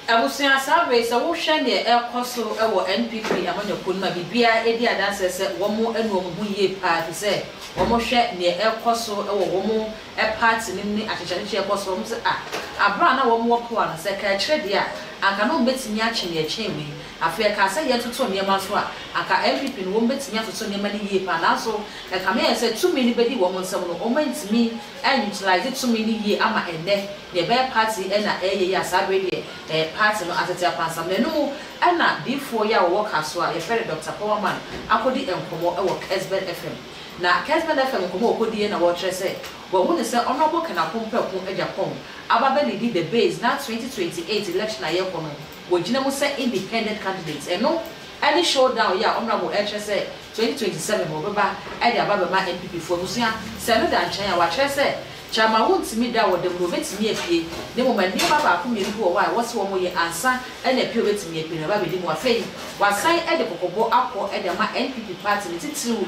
Abusua, saa bere yi sɛ wohwɛ neɛ ɛrekɔ so wɔ NPP amanyɔkuo no mu a, biribiara di adanseɛ sɛ wɔn anu wɔn ho yie paa ɛfiri sɛ wɔhwɛ neɛ ɛrekɔ so wɔ wɔn party no mu ne akyekyɛakyekyɛ a ɛrekɔ so, wɔn sɛ ah, aberɛ a na wɔn wɔ power no sɛ ɛka akyire deɛ a, anka na wɔn bɛtumi akye neɛ ɛkyɛn wei. Afei ɛkaa sɛ yɛntoto nneɛma nso a, anka NPP no wɔn bɛtumi atoto nneɛma no yie paa nanso ɛkame ayɛ sɛ tumi no bɛdi wɔn nsam no, wɔn antumi an-utilise tumi no yie ama ɛnnɛ Deɛ ɛbɛyɛ party na ɛyɛ yi a saa berɛ yi deɛ ɛyɛ party no atete apansam. Na ɛno mu na diifoɔ yi a wɔwɔ Kasoa a yɛfrɛ no Doctor Powerman akɔdi nkɔmmɔ wɔ Kesben FM. Na Kesben FM nkɔmmɔ a wɔkɔdiiɛ na wɔrekyerɛ sɛ wɔahu no sɛ Honourable Ken Akompreko Agyapong aba abɛleadi the base na 2028 election a yɛrekɔ no wɔgyina mu sɛ independent candidate. Ɛno ne showdown yi a Honourable ɛrekyerɛ sɛ 2027 wɔbɛba de aba abɛma NPP foɔ abusua. Sɛ ɛno da nkyɛn a wɔakyerɛ sɛ Kyama wontumi da wɔ da mu no wɔbɛtumi apue, na mmom nneɛma baako mmienu bi wɔ hɔ a ɛwɔ sɛ wɔyɛ ansa na apue a wɔbɛtumi apue no aba abɛdi mu. Afei wɔasan de kɔkɔbɔ akɔ de ama NPP party no titiriw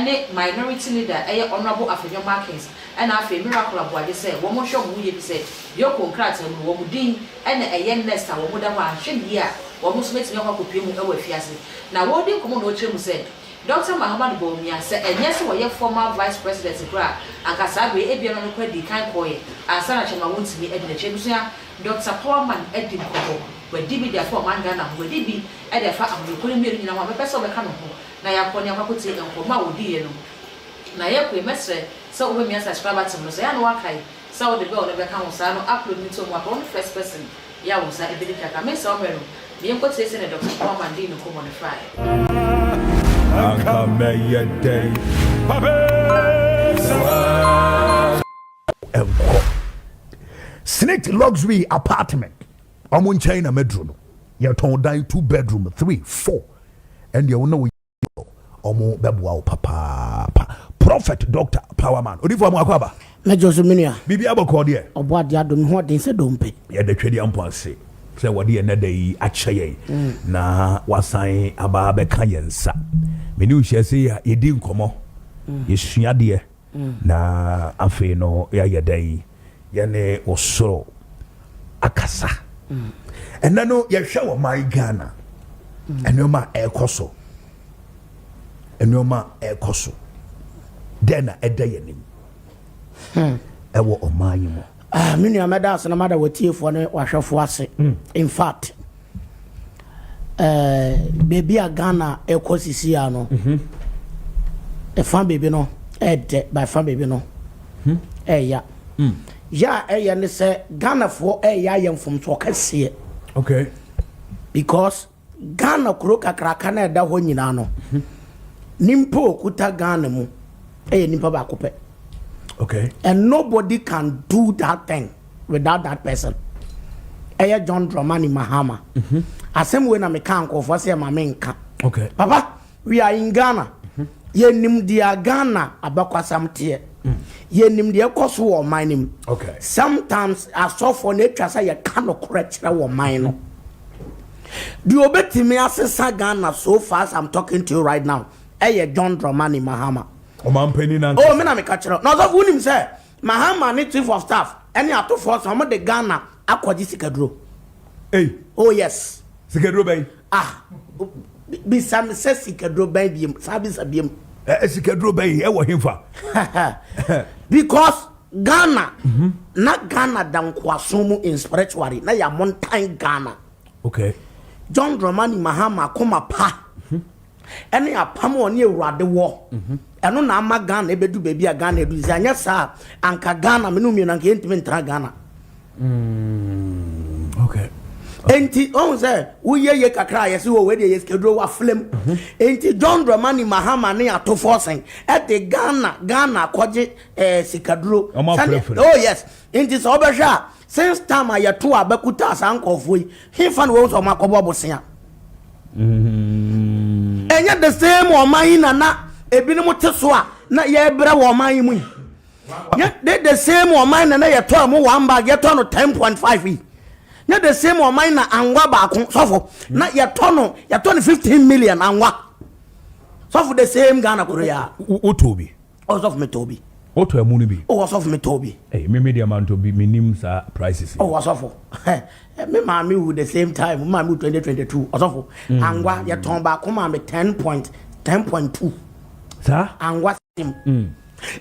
ne Minority Leader ɛyɛ Honourable Afenyo Markins ɛna afei Miracle Aboagye sɛ wɔn nhwɛ wɔn ho yie efisɛ Yoko nkrataa mu no wɔn din na ɛyɛ next a wɔn da hɔ a anhwɛ no yie a wɔn nso bɛtumi akɔ akɔpue mu wɔ afiase. Na wɔredi nkɔmmɔ na ɔrekyerɛ mu sɛ Dɔkta Mahamadou Bawumia, sɛ ɛnyɛ sɛ ɔyɛ former vice president koraa a, anka saa bere yi ebia na ɔno koraa dii kan kɔeɛ ansa na Kyɛma wontumi adi n'akyi. Abusua, Dɔkta Powerman adi nkɔmmɔ, wadi bi de afa ɔman Ghana ho, wadi bi de afa amanyɔkuo no mmienu nyinaa ho a mɛpɛ sɛ wobɛka me ho na yɛakɔ ne akɔ akɔtie nkɔmmɔ a wɔdiiɛ no. Na yɛkɔ yi, mɛsrɛ sɛ wobɛmia subscribe button no, sɛ ɛyɛ a na woakae sɛ wode bell no bɛka ho saa no upload no to mu aka wo ne first person yɛ a wo nsa bɛdi kakra. Mensɛe wo mmerɛ no, ma yɛnkɔtie sɛdeɛ Dɔkta Powerman dii ne nkɔmmɔ no faeɛ. Anka mɛyɛ dɛn papa sɛ Nkɔ Snit Luxury Apartment ɔmo nkyɛn na mɛduru no. Yɛtɔn dan two bedroom, three, four, ɛndeɛ wo ne wo ɔmo bɛboa wo papaapa. Prophet Doctor Powerman Odifoɔ mo akɔ aba. Mɛgye so me nua. Biribi abɔkɔɔ deɛ. Ɔbɔ adeɛ adom me ho ɔden sɛ dompe. Yɛda Twedeampɔn ase sɛ wɔde yɛn nɛda yi akyɛ yɛn na wasan aba abɛka yɛn nsa. Me ne wo hyia sei a yɛdi nkɔmmɔ, yɛsua adeɛ na afei no yɛayɛ dɛn yɛne ɔsoro akasa. Ɛnɛ no yɛhwɛ wɔ man Ghana nneɛma a ɛrekɔ so, nneɛma a ɛrekɔ so dɛn na ɛda yɛn anim ɛwɔ ɔman yi mu? Ah, me nua mɛda ase na mada w'atiefoɔ ne w'ahwɛfoɔ ase. In fact, eh, baabi a Ghana ɛkɔ sisi a no, ɛfa baabi no ɛɛdɛ, ba ɛfa baabi no ɛɛya. Ya a ɛyɛ ne sɛ Ghanafoɔ ɛɛyɛ ayɛ mfomsoɔ kɛseɛ. Because Ghana kuro kakraka na ɛda hɔ nyinaa no, nimpa okuta Ghana mu ɛyɛ nipa baako pɛ. And nobody can do that thing without that person. Ɛyɛ John Dramani Mahama. Asɛm wei na meka nkurɔfoɔ sɛ ɛma menka. Papa, we are in Ghana. Yɛnim deɛ Ghana abakwasam teɛ. Yɛnim deɛ ɛkɔ so wɔ ɔman no mu. Sometimes asɔfoɔ no atwa sɛ yɛka nokorɛ kyerɛ wɔ ɔman no. Deɛ obetumi asesa Ghana so far as I'm talking to you right now ɛyɛ John Dramani Mahama. Ɔmanpanin nankasa. Oh, me na meka kyerɛ. Na ɔsɔfo wonim sɛ Mahama ne chief of staff ɛne atofoɔ sɛ wɔn de Ghana akɔgye sikaduro. Ei. Oh yes. Sikaduro bɛn? Ah, bisa me sɛ sikaduro bɛn biem, saa bisa biem. Ɛ sikaduro bɛn ɛwɔ hemfa? Because Ghana, na Ghana da nkoasom mu in spiritually, na yɛ amontan Ghana. John Dramani Mahama akoma pa ɛne apam a ɔne Awurade wɔ, ɛno na ama Ghana ɛbɛdu baabi a Ghana ɛdu. Sɛ anyɛ saa a, anka Ghana, me ne wo mmienu, anka yɛntumi ntena Ghana. Enti ɔhu sɛ woyɛ ye kakra a yɛse wɔ wei deɛ yɛ sikaduro waflem. Enti John Dramani Mahama ne Ato Forson ɛde Ghana Ghana akɔgye eh, sikaduro. Ɔmo afrɛfrɛ. Oh yes. Enti sɛ wobɛhwɛ a since time a yɛto a bɛkuta saa nkurɔfoɔ yi, hefa na wɔhu sɛ ɔmo akɔbɔ bosea? Ɛnyɛ the same ɔman yi na na ebinom te so a na yɛbrɛ wɔ ɔman yi mu yi. Nyɛ de the same ɔman na na yɛtɔ ɛmo one bag yɛtɔ no 10.5 yi. Nyɛ the same ɔman na anwa baako sɔfo na yɛtɔ no 15 million anwa. Sɔfo the same Ghana koro ya. Wotɔ bi. Ɔsɔfo metɔ bi. Wotɔ ɛmu no bi? O, ɔsɔfo, metɔ bi. Hey, me deɛ mantɔ bi, menim saa prices. O, ɔsɔfo, me maame wu the same time. Me maame wu 2022, ɔsɔfo. Angwa yɛtɔn baako maa me 10.10.2. Saa. Angwa sim.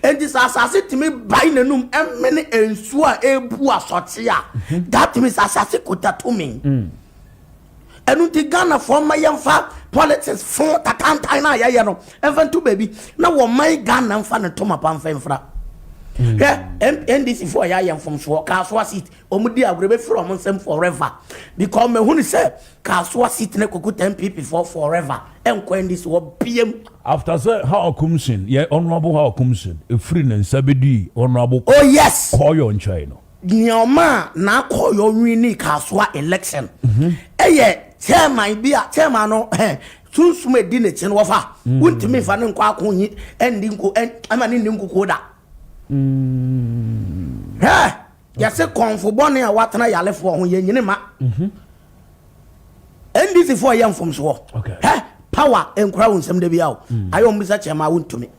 Enti sɛ asase tumi bae n'anum ɛmene nsuo a ebu asɔkye a, that means asase kuta tumi. Ɛno nti Ghanafoɔ ma yɛmfa politics fo tatantan no a yɛyɛ no ɛmfa nto baabi na wɔman Ghana mfa ne ntoma pa mfa mfra. Hwɛ, NDC foɔ yɛ ayɛ mfomsoɔ. Kasoa seat, wɔn di agorɔ, bɛfiri wɔn nsam forever, because mehunu sɛ Kasoa seat ne kokuta NPP foɔ forever, ɛnkɔ NDC wɔ biem. After sɛ Hawa Koomson, yɛ Honourable Hawa Koomson efiri ne nsa bɛdii Honourable oh yes Koryoo nkyɛn no. Nea ɔma a n'akɔyɔ win Kasoa election ɛyɛ chairman bi a chairman no sunsum edi n'akyi no, wɔfa wontumi nfa ne nkɔ ako nyi ɛndi nko ɛma ne ndi nkukuo da. Hɛ, yɛse kɔnfo bɔne a watena yalefoɔ ho yɛnyini ma NDC foɔ yɛ mfomsoɔ. Hɛ, power nkura wo nsɛm da bi a o ayɛ wɔn bisa chairman wontumi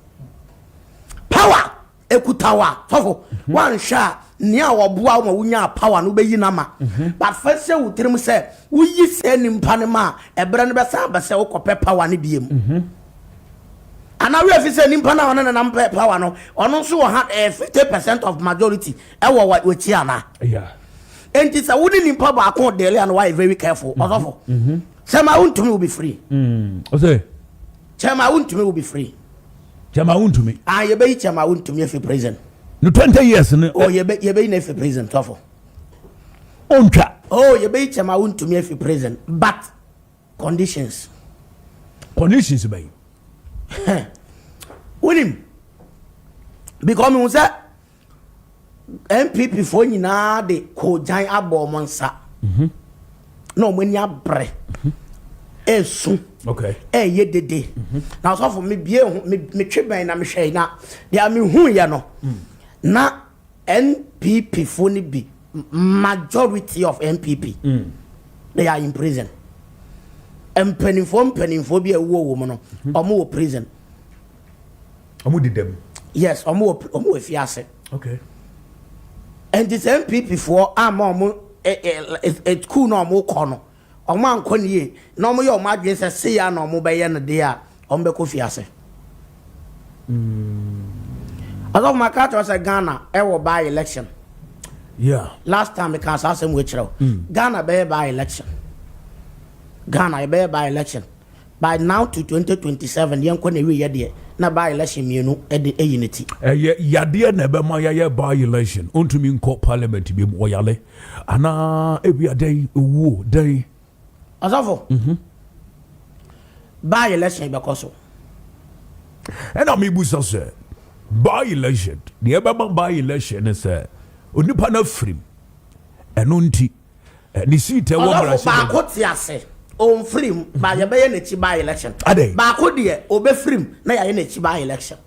power ekuta wa sɔfo, wanhwɛ a nea wɔboa wo ma wonya power no wobɛyi no ama. But fa sɛ wo tirim sɛ woyi sɛ nipa no ma a, ɛberɛ no bɛsan aba sɛ wokɔpɛ power no biem anaa werɛ fi sɛ nipa no a ɔne nenam pɛ power no, ɔno nso wɔ ha 50% of majority ɛwɔ w'akyi anaa. Enti sɛ wo ne nipa baako deal a, no wayɛ very careful, ɔsɔfo. Sɛ ma wontumi will be free. Ɔsɛ Chairman Wontumi will be free. Chairman Wontumi. Ah, yɛbɛyi Chairman Wontumi afi prison. No 20 years no. Oh, yɛbɛyi no afi prison, sɔfo. Ɔntwa. Oh, yɛbɛyi Chairman Wontumi afi prison, but conditions. Conditions bɛyi. Wonim, because mehu sɛ NPP foɔ nyinaa de koogyan abɔ ɔmo nsa na ɔmo ani abere esu ɛyɛ dede. Na ɔsɔfo, mebie ho, metwe bɛn na mehwɛ na deɛ mehu yɛ no na NPP foɔ no bi, majority of NPP, they are in prison. Mpanimfoɔ bi a ɛwɔ wɔ mu no, ɔmo wɔ prison. Ɔmo di dɛm. Yes, ɔmo wɔ efiase. Nti sɛ NPP foɔ ama ɔmo ɛ ɛ ɛ school na ɔmo kɔ no, ɔmo ankɔ ne yie na ɔmo yɛ ɔmo adwene sɛ seya na ɔmo bɛyɛ no deɛ a, ɔmo bɛkɔ fiase. Ɔsɔfo, ma ka kyerɛ sɛ Ghana ɛwɔ by election. Last time ka saa asɛm wɔ kyerɛw, Ghana bɛyɛ by election. Ghana yɛbɛyɛ by election by now to 2027. Yɛn kɔ na ewi yɛ deɛ na by election mmienu ɛde eyi ne ti. Ɛyɛ yadeɛ na ɛbɛma yɛayɛ by election? Ɔntumi nkɔ parliament bi mu, ɔyale anaa ebi adɛn, owuo dɛn? Ɔsɔfo, by election bɛkɔ so. Ɛna mebusa sɛ by election deɛ, ɛbɛma by election ne sɛ onipa no afirim, ɛno nti ne seat ɛwɔ Ɔsɔfo, mmarahyɛ baako te ase, ɔnfirim ba, yɛbɛyɛ n'akyi by election. Adɛn? Baako deɛ, ɔbɛfirim na yɛayɛ n'akyi by election.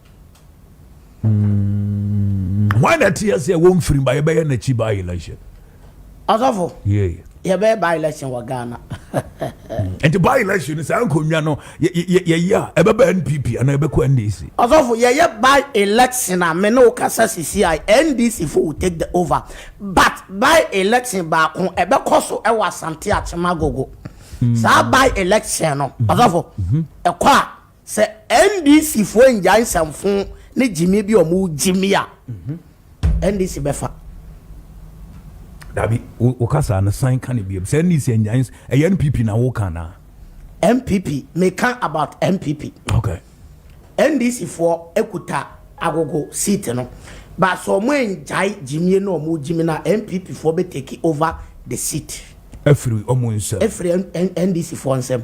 Hwan na ɛte sɛ wɔmfirim ba, yɛbɛyɛ n'akyi by election? Ɔsɔfo, yeah. yɛbɛyɛ by election wɔ Ghana. Nti by election saa nkonnwa no yɛyɛ a, ɛbɛba NPP anaa ɛbɛkɔ NDC? Ɔsɔfo, yɛyɛ by election a, me ne wo kasa sisi a, NDC fo will take the over. But by election baako ɛbɛkɔ so ɛwɔ Asante Akyem Agogo. Saa by election no, ɔsɔfo, ɛkɔ a, sɛ NDC foɔ ngya nsɛmfo ne gyimi bi a ɔmo gyimi a, NDC bɛfa. Dabi, wo kasa no, san ka ne biom sɛ NDC anyan, ɛyɛ NPP na woka naa? NPP, meka about NPP. NDC foɔ ekuta Agogo seat no, but sɛ ɔmo ngyae gyimie na ɔmo gyimi na, NPP foɔ bɛ take over the seat. Afiri ɔmo nsam. Efiri NDC foɔ nsam.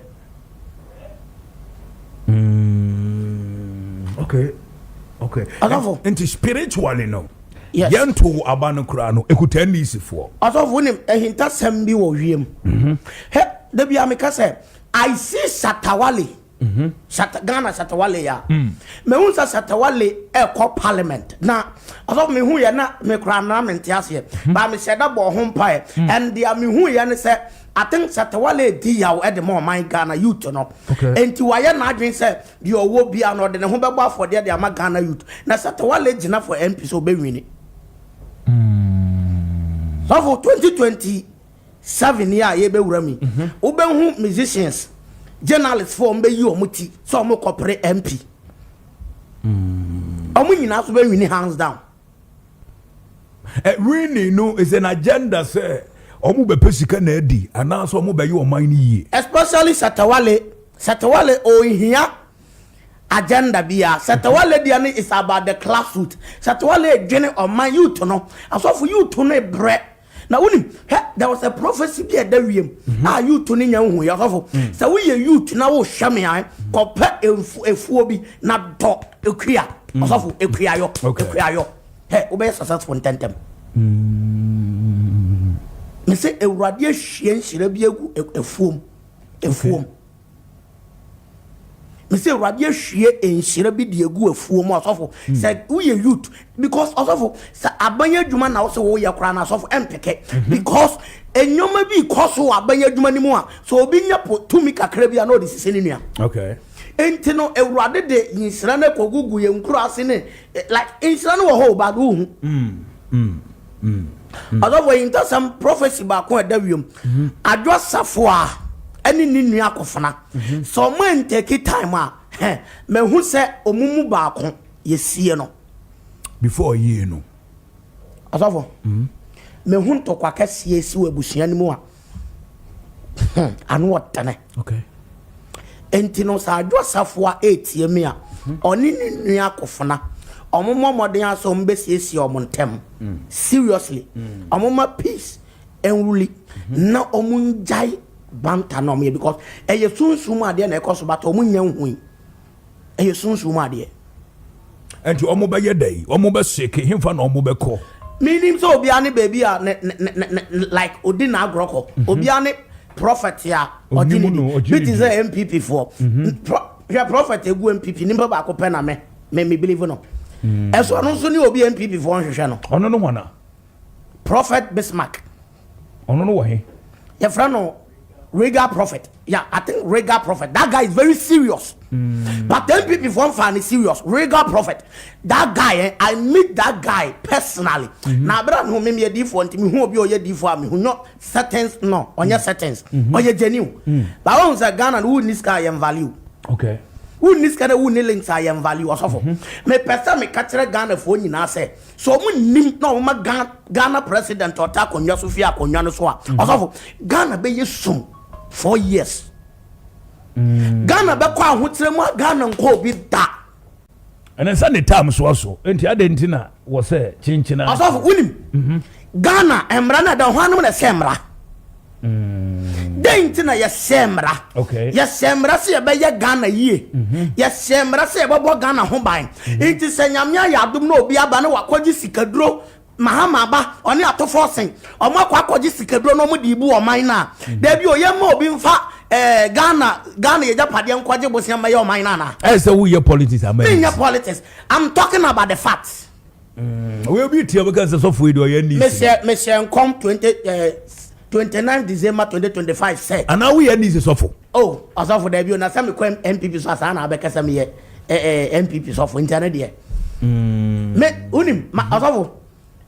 Okay. Ɔsɔfo. Nti spiritually no, Yes. yɛnto aba no koraa no, ekuta NDC foɔ. Ɔsɔfo, nim ahintasɛm bi wɔ wiem. Hɛ, dabi a meka sɛ I see Shatawale. Shatta Ghana Shatta Wale ya. Mehu sɛ Shatta Wale ɛkɔ parliament na ɔsɔfo mehu yɛ na me kora na mente aseɛ. Ba me hyɛ da bɔ ho mpaeɛ. And deɛ mehu yɛ ne sɛ I think Shatta Wale di yaw ɛde ma ɔman Ghana youth no. Enti wayɛ n'adwene sɛ deɛ ɔwɔ bia no ɔde ne ho bɛbɔ afɔdeɛ de ama Ghana youth. Na Shatta Wale gyina for MP sɛ ɔbɛwin. Sɔfo 2027 yi a yɛbɛwura mi, wobɛhu musicians, journalists fo ɔmo bɛyi ɔmo ti sɛ ɔmo kɔpere MP. Ɔmo nyinaa so bɛwin hands down. Winning no is an agenda sɛ ɔmo bɛpɛ sika na adi anaasɛ ɔmo bɛyɛ ɔman no yie? Especially Shatta Wale. Shatta Wale ohia agenda bia. Shatta Wale deɛ no is about the class youth. Shatta Wale dwene ɔman youth no. Asɔfo, youth no brɛ na wonim hɛ. There was a prophecy bi a ɛda wiem a youth no nya nhu yɛ. Ɔsɔfo, sɛ woyɛ youth na wohwɛ me a, kɔpɛ efuo bi na dɔ ekua. Ɔsɔfo, ekuayɔ, ekuayɔ hɛ, wobɛyɛ successful ntɛntɛm. Me sɛ Awurade ahyia nhyira bi agu efuom. Me sɛ Awurade ahwie nhyira bi de agu afuom. Ɔsɔfo, sɛ woyɛ youth, because ɔsɔfo, sɛ aban adwuma na wosɛ woyɛ koraa na ɔsɔfo ɛmpeke, because nneɛma bi kɔ so wɔ aban adwuma no mu a, sɛ obi nya po tumi kakra bi a, na ɔde sisi ne nua. Nti no Awurade de nhyira no kɔgugu yɛn nkuro ase ne like nhyira no wɔ hɔ o, baade wohu. Ɔsɔfo yi, ntasɛm prophecy baako a ɛda wiem, Adwo Asafo a ɛne ne nua Akɔfena, sɛ ɔmo ntake time a hɛ, mahu sɛ ɔmo mu baako yɛsie no. Before yie no. Ɔsɔfo, mehu ntɔkwa kɛseɛ si wɔ abusua no mu a ano ɔtene. Nti no sɛ Adwo Asafo a ɛretie mi a, ɔne ne nua Akɔfena, ɔmo mmɔ mmɔden asɛ ɔmo bɛsiesie ɔmo ntɛm. Seriously, ɔmo ma peace ɛnrule na ɔmo ngyae banta na ɔmo yɛ, because ɛyɛ sunsum adeɛ na ɛkɔ so, bata ɔmo nya nhui, ɛyɛ sunsum adeɛ. Nti ɔmo bɛyɛ dɛ ɔmo bɛseke hemfa na ɔmo bɛkɔ? Menim sɛ obiara ne baabi a ne like odi n'agorɔ kɔ. Obiara ne prophet a ɔgye ne Onim no, di ɔgye bi ne te di. sɛ NPP foɔ. Hwɛ, prophet egu NPP nipa baako pɛ na me believe no. Ɛso ɔno nso ne obi NPP foɔ nhwehwɛ no. Ɔno no hwana? Prophet Bismarck. Ɔno no wɔ he? Yɛfrɛ no Regal Prophet. Yeah, I think Regal Prophet. That guy is very serious, but NPP foɔ nfa ne serious. Regal Prophet, that guy, eh, I meet that guy personally na abira mi hu mi mi yɛ diifoɔ, nti mi hu obi a ɔyɛ diifoɔ a, mi hu nyɔ settings no, ɔnyɛ settings, ɔyɛ genuine. But wɔn sɛ Ghana no, wunni sika a, yɛn value. Wunni sika na wunni links a, yɛn value. Ɔsɔfo, mepɛ sɛ meka kyerɛ Ghanafoɔ nyinaa sɛ ɔmo nim na ɔmo ma Ghana president ɔta akonnwa so fi akonnwa no so a, ɔsɔfo, Ghana bɛyɛ sum 4 years. Ghana bɛkɔ ahokyerɛ mu a Ghana nkɔ obi da. Ɛnɛ sɛ ne tam so aso nti ade nti na wɔ sɛ kyenkyena. Ɔsɔfo, wonim Ghana mmara no ɛda hɔ anom na ɛsɛ mmara dɛn nti na yɛhyɛ mmara? Yɛhyɛ mmara sɛ yɛbɛyɛ Ghana yie. Yɛhyɛ mmara sɛ yɛbɛbɔ Ghana ho ban. Nti sɛ Nyame ayɛ adom na obi aba na wakɔgye sikaduro, Mahama aba, ɔne atofo sen ɔmo akɔgye sikaduro na ɔmo de ibu ɔman no a, daabi o, yɛma obi nfa Ghana yɛgyapadeɛ nkɔgye bosea mmɛyɛ ɔman no anaa? Ɛyɛ sɛ woyɛ politics ama. Menyɛ politics, I'm talking about the facts. Wɔyɛ obi tia bɛka sɛ sɔfo yi deɛ ɔyɛ NDC. Mehyɛ nkɔm 20 29 December 2025 sɛ Anaa woyɛ NDC sɔfo? Oh, ɔsɔfo, daabi o, na sɛ mekɔ NPP so asaa na abɛka sɛ meyɛ NPP sɔfo, nti ɛno deɛ me wonim ma. Ɔsɔfo,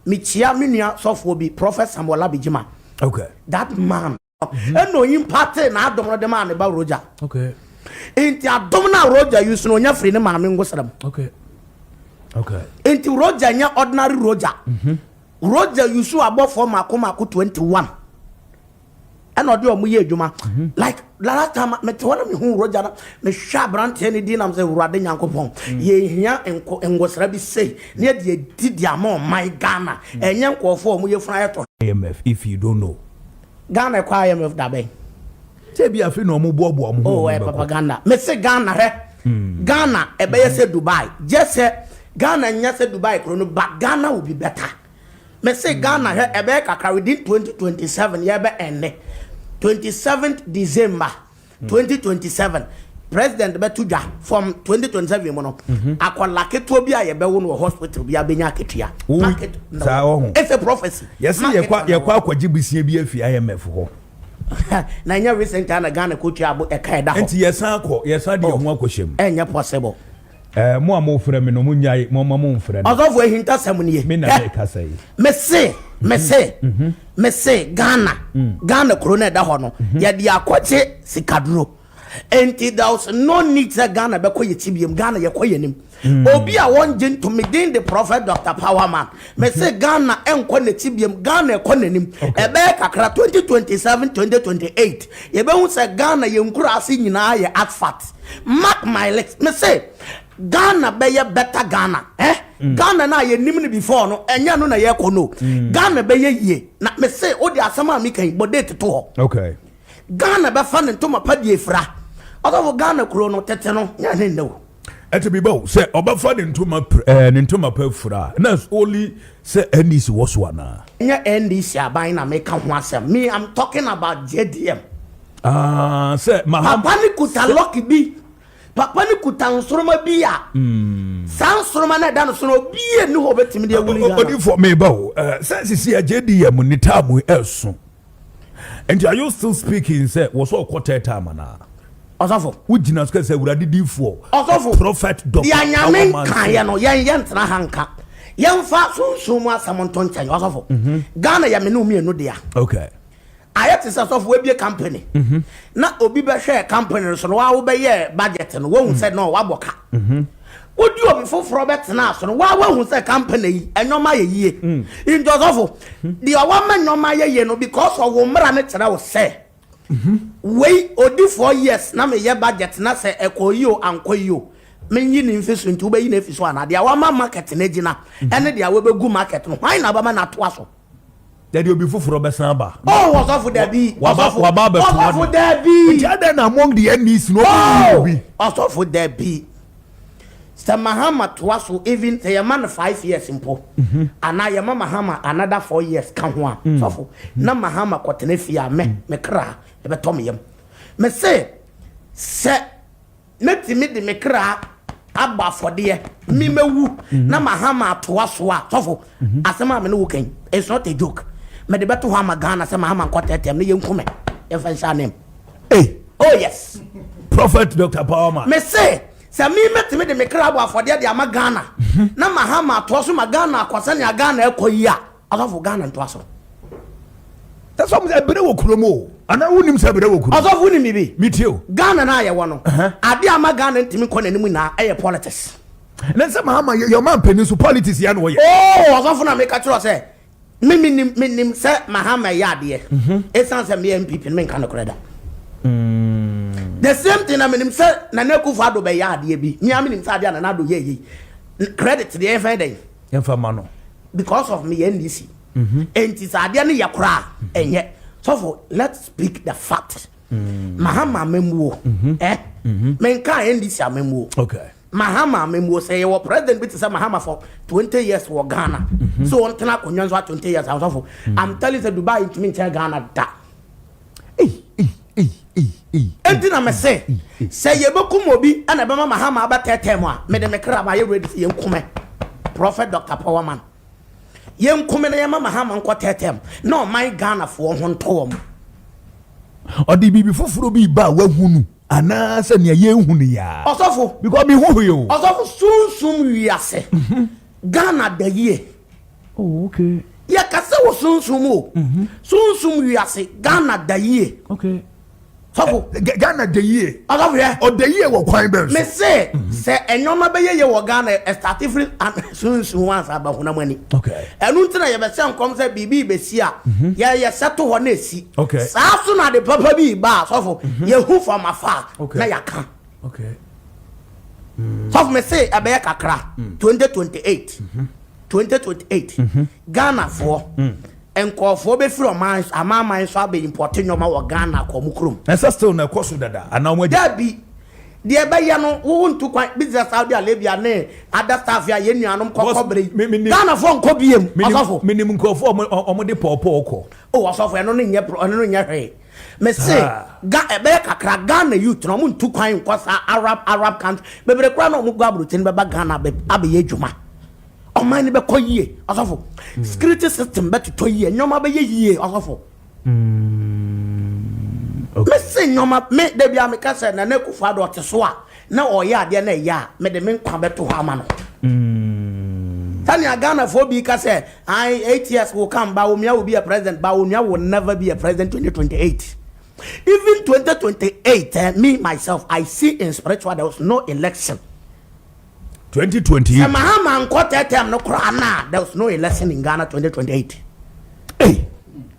mekyia me nua sɔfoɔ bi, Prophet Samuel Abijima. That man ɛna oyi mpate n'adom no de maa ne ba Roger. Nti adom no a Roger yi so no, onya firi ne maame ngosram. Nti Roger nyɛ ordinary Roger. Roger yusu abɔfoɔ mako mako 21 ɛna ɔde ɔmo yɛ adwuma. Like last time mete hɔ na mehu Roger na mehwɛ aberanteɛ no din nam sɛ Awurade Nyankopɔn, yɛhia ngosra bi sei ne yɛde adi de ama ɔman Ghana, ɛnyɛ nkɔɔfoɔ a ɔmo yɛfunu ayɛ tɔ. IMF, if you don't know. Ghana ɛkɔ IMF da bɛn? Sɛ bi afei na ɔmo boaboa ɔmo ho. Oh, ɔmo papa bɛkɔ. Ghana, mese Ghana, hwɛ, Ghana ɛbɛyɛ sɛ Dubai gye sɛ Ghana nyɛ sɛ Dubai kuro no, but Ghana will be better. Mese Ghana, hwɛ, ɛbɛyɛ kakra, within 2027 yɛbɛ ɛnɛ 27th December 2027. President bɛto dwa from 2027 mu no, akwadaa ketewa bi a yɛbɛwo no wɔ hospital bi abɛnya akatua. Market number Saa one. wɔ ho. It's a prophecy. Yɛse Market yɛkɔ number yɛkɔ one. akɔgye bisia bi afi IMF hɔ. Na ɛnyɛ recent a na Ghana kɔtua abo ɛka ɛda hɔ. Nti yɛsan akɔ yɛsan de yɛn ho akɔhyɛ mu. Ɛnyɛ possible. Mo a mofrɛ me no, monnyae, momma momfrɛ no. Ɔsɔfo ahintasɛm nie. Me na Hwɛ, mekasa yi. Mese, mese, mese Ghana, Ghana kuro no ɛda hɔ no, yɛde akɔgye sikaduro. Enti there was no need sɛ Ghana bɛkɔ yɛkyi biom. Ghana yɛkɔ yɛnim. Obi a wɔngye ntom, me din de Prophet Dr. Powerman. Mese Ghana ɛnkɔ n'akyi biom, Ghana ɛkɔ n'anim. Ɛbɛyɛ kakra, 2027, 2028, yɛbɛhu sɛ Ghana yɛn nkuraase nyinaa yɛ asphalt. Mark my lips. Mese Ghana bɛyɛ better Ghana. Eh? Ghana na yɛnim no before no, ɛnyɛ no na yɛkɔ no. Ghana bɛyɛ yie. Na mese wode asɛm a meka yi, bɔ date to hɔ. Ghana bɛfa ne ntoma pa die fira. Ɔsɔfo, Ghana kuro no tete no nyɛ ne nnɛ o. Ɛte bi ba o, sɛ ɔbɛfa ne ntoma ne ntoma pa fira a, na only sɛ NDC wɔ so anaa? Nyɛ NDC aban na meka ho asɛm. Me, I'm talking about JDM. Ah, sɛ Maham. Papa ne kuta luck bi. Papa ne kuta nsoroma bi a. Saa nsoroma no ɛda no so no, obi ni hɔ obetumi de awuli Ghana. Odifo meba o, sɛ sisi a JDM ne term ɛso. Nti are you still speaking sɛ wɔ sɛ ɔkɔ third term anaa? Ɔsɔfo. Wogyina so sɛ Awurade difoɔ. Ɔsɔfo. Prophet Dr. Deɛ Nyame Powerman. nkaeɛ no, yɛn yɛntena ha nka. Yɛmfa sunsun mu asɛm nto nkyɛn, ɔsɔfo. Ghana yɛ me ne wo mmienu dea. Ayɛ te sɛ sɔfo wabie company na obi bɛhwɛ company no so no, waa wobɛyɛ budget no, woahu sɛ no wabɔ ka. Wodi obi foforɔ bɛtena so no, waa woahu sɛ company yi ɛnwɔma yɛ yie. Nti ɔsɔfo, deɛ ɔwɔ ma nneɛma yɛ yie no, because ɔwɔ mmara no kyerɛ wo sɛ wei odi 4 years na meyɛ budget na sɛ ɛkɔ yi o ankɔ yi o, menyi ne mfi so. Nti wobɛyi ne mfi so anaa? Deɛ wama market no gyina ɛne deɛ wobɛgu market no, hwan na wabɛma no atoa so? Dɛde obi foforɔ bɛsan aba. Oh, ɔsɔfo, dabi. Ɔsɔfo. Waba abɛtoa. Ɔsɔfo, dabi. Nti adɛn na among the NDC no ɔmo obi? Ɔsɔfo, dabi. Sɛ Mahama toa so, even sɛ yɛma no 5 years mpo anaa yɛma Mahama another 4 years ka ho a, sɔfo, na Mahama kɔtena fie a, mɛ me kra ɛbɛtɔ me yam. Me se sɛ mɛtumi de me kra abɔ afɔdeɛ, mi mɛwu na Mahama atoa so a, sɔfo, asɛm a me ne wo kan, it's not a joke. Mɛde bɛto hɔ ama Ghana sɛ Mahama nkɔ tɛtɛm ne yɛnkume yɛmfa nhyɛ anem. Hey. Oh yes. Prophet Dr. Powerman. Me se sɛ mi mɛtumi de me kra abɔ afɔdeɛ de ama Ghana na Mahama atoa so ma Ghana akɔ sɛnea Ghana ɛkɔ yi a, ɔsɔfo, Ghana ntoa so. Sɛ sɛ ɛbrɛ wɔ kurom o, anaa wonim sɛ ɛbrɛ wɔ kurom? Ɔsɔfo, nim bibi. Metie o. Ghana no a yɛwɔ no, ade ama Ghana ntumi nkɔ n'anim nyinaa ɛyɛ politics. Ne sɛ Mahama yɛ ɔma mpanin so politics yɛ na ɔyɛ. Oo, ɔsɔfo, na meka kyerɛ sɛ me menim sɛ Mahama ɛyɛ adeɛ. Ɛsiane sɛ meyɛ NPP no, menka nokorɛ da. The same thing na menim sɛ Nana Akufo Addo bɛyɛ adeɛ bi. Mea menim sɛ adeɛ a Nana Addo yɛ yei, credit deɛ yɛmfa yɛ dɛn? Yɛmfa ma no. Because of meyɛ NDC enti sɛ adeɛ no yɛ koraa ɛnyɛ. Sɔfo, let's speak the fact. Mahama amammuo, menka NDC amammuo. Mahama amammuo, sɛ yɛwɔ president bi te sɛ Mahama for 20 years wɔ Ghana so ɔntena akonnwa nso a 20 years, asɔfo, I'm telling you sɛ Dubai ntumi nkyɛn Ghana da. Enti na mese sɛ yɛbɛkum obi ɛna ɛbɛma Mahama abɛtɛɛtɛɛ mu a, mede me kra ma yɛ ready sɛ yɛnkume Prophet Dr. Powerman, yɛnkume na yɛma Mahama nkɔ tɛɛtɛɛ mu na ɔman Ghanafoɔ ho ntɔ wɔ mu. Ɔde biribi foforɔ bi ba a wahu no anaasɛ nea yɛnhu no yaa? Ɔsɔfo. Because mehu hwee o. Ɔsɔfo, sunsum wiase, Ghana da yie. Oh, okay. Yɛkasa wɔ sunsum o, sunsum wiase, Ghana da yie. Sɔfo. Ghana da yie? Ɔsɔfo, yɛ. Ɔda yie wɔ kwan bɛn so? Me se sɛ ɛnneɛma bɛyɛ yie wɔ Ghana, ɛstart firi sunsum ho ansa aba honam ani. Ɛno nti na yɛbɛhyɛ nkɔm sɛ biribi bɛsi a, yɛyɛ sɛ to hɔ na esi. Saa so na ade papa bi ba a, sɔfo, yɛhu fam afa a na yɛaka. Sɔfo, me se ɛbɛyɛ kakra, 2028, 2028, Ghanafoɔ nkɔɔfoɔ bɛfiri ɔman amaaman so abɛ import nneɛma wɔ Ghana kɔ ɔmo kurom. Ɛsɛ still na ɛkɔ so dada anaa wɔn agya? Dabi, deɛ ɛbɛyɛ no, wowo ntu kwan business Saudi Arabia ne other staff a yɛn nuanom kɔkɔ bere yi, Ghanafoɔ nkɔ biem, ɔsɔfo. Menim nkurɔfoɔ a ɔmo de pɔɔpɔɔ kɔ. O ɔsɔfo, ɛno no nyɛ ɛno no nyɛ hwee. Mese ga ɛbɛyɛ kakra Ghana youth no ɔmo ntu kwan nkɔ saa Arab Arab country bebree koraa na ɔmo gu aburokyi no bɛba Ghana abɛ abɛyɛ adwuma. Ɔman no bɛkɔ yie ɔsɔfo. Security system bɛtotɔ yie nneɛma bɛyɛ yie ɔsɔfo. Mese nneɛma me da bi a meka sɛ Nana Akufo-Addo ɔte so a na ɔyɛ adeɛ na ɛyɛ a mede me nkwa bɛto hɔ ama no. Sɛnea Ghanafoɔ bi ka sɛ ae 8 years will come, Bawumia will be a president, Bawumia will never be a president 2028. Even 2028, me myself, I see in spiritual there was no election. 2028. Sɛ Mahama nkɔ third term no koraa na there was no election in Ghana 2028. Hey.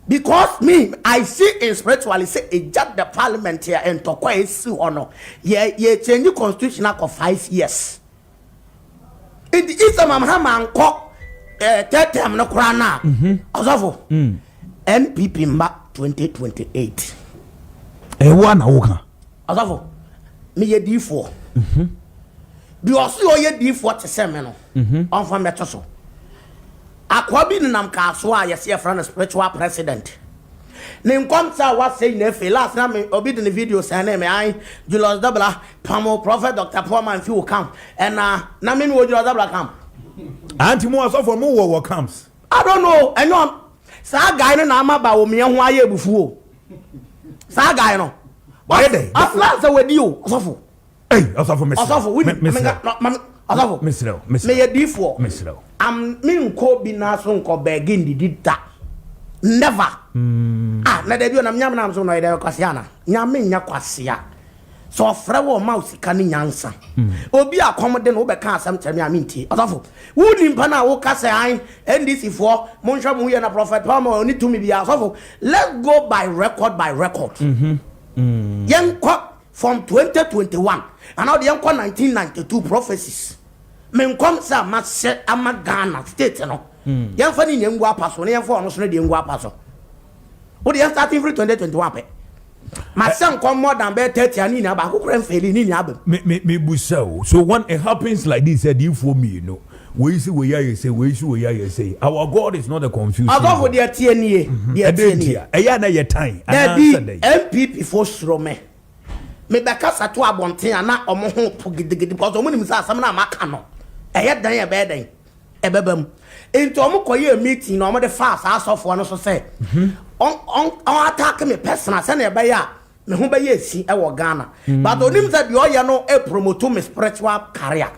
Because me, I see in spiritually say egya the parliament here ntɔkwa esi hɔ no yɛ yɛ change constitution akɔ 5 years. Nti if Mahama nkɔ third term no koraa na ɔsɔfo NPP mba 2028. Ɛwɔ na woka. Ɔsɔfo, meyɛ diifoɔ. Deɛ ɔso yɛ ɔyɛ diifoɔ te sɛ me no, ɔmfa mmɛto so. Akoa bi nenam kaa so a yɛsɛ yɛfrɛ no spiritual president. Ne nkɔm sɛ a wasɛ nyina afei last na me obi de ne video sɛn ne me an Julius Debrah pamo Prophet Dr. Paul fi wo camp ɛna na me me wɔ Julius Debrah camp. Anti mo asɔfo mo wɔ wɔ camps. I don't know, ɛnyɛ saa guy no na ama ba wɔ mia ho ayɛ ebufuo saa guy no. Wayɛ dɛ? Afla sɛ wadi o, ɔsɔfo. Ei, ɔsɔfo, mesrɛ. Ɔsɔfo wuli mesrɛ. Ɔsɔfo. Mesrɛ wo, mesrɛ. Meyɛ diifoɔ. Mesrɛ wo. Am me nkɔ bi na so nkɔ bɛɛgi ndidi da, never. Ah, na dabi o, na nyame nam so na ɔyɛ dɛ kwasea na nyame nya kwasea sɛ ɔfrɛ wɔ ɔma wo sika ne nyansa. Obi a kɔm de no wobɛka asɛm kyerɛ me a mentie. Ɔsɔfo, wo nimpa no a woka sɛ an NDC foɔ monhwɛ mo ho yɛ na Prophet Palmer ɔne tumi bia. Ɔsɔfo, let's go by record, by record. Yɛnkɔ from 2021 anaa ɔde yɛnkɔ 1992 prophecies. Me nkɔm sɛ a mahyɛ ama Ghana state no, yɛmfa ne nya ngu apa so na yɛmfa ɔno so no deɛ ngu apa so. Wode yɛn starting firi 2021 pɛ, mahyɛ nkɔm more than bɛyɛ 30 a ne nyinaa baako kora mfail, ne nyinaa bam. Me busa o, so when it happens like this, adiifoɔ mmienu wei si wei ayɛ sɛ wei si wei ayɛ sɛ, our God is not a confusing Ɔsɔfo, deɛ tie nie, deɛ tie ɛdɛ nie. Ntia ɛyɛ na yɛ tan Dabi. anaasɛ dɛ? NPP fo soro me mebɛkasa to abɔnten a na ɔmo ho po gidigidi because ɔmo nim sɛ asɛm no a maka no ɛyɛ dan ɛbɛyɛ dan ɛbɛba mu. Nti ɔmo kɔyɛ meeting na ɔmo de fa saa asɔfoɔ no so sɛ ɔn ɔn ɔn attack me personal sɛnea ɛbɛyɛ a me ho bɛyɛ esi ɛwɔ Ghana, but onim sɛ deɛ ɔyɛ no promote me spiritual career.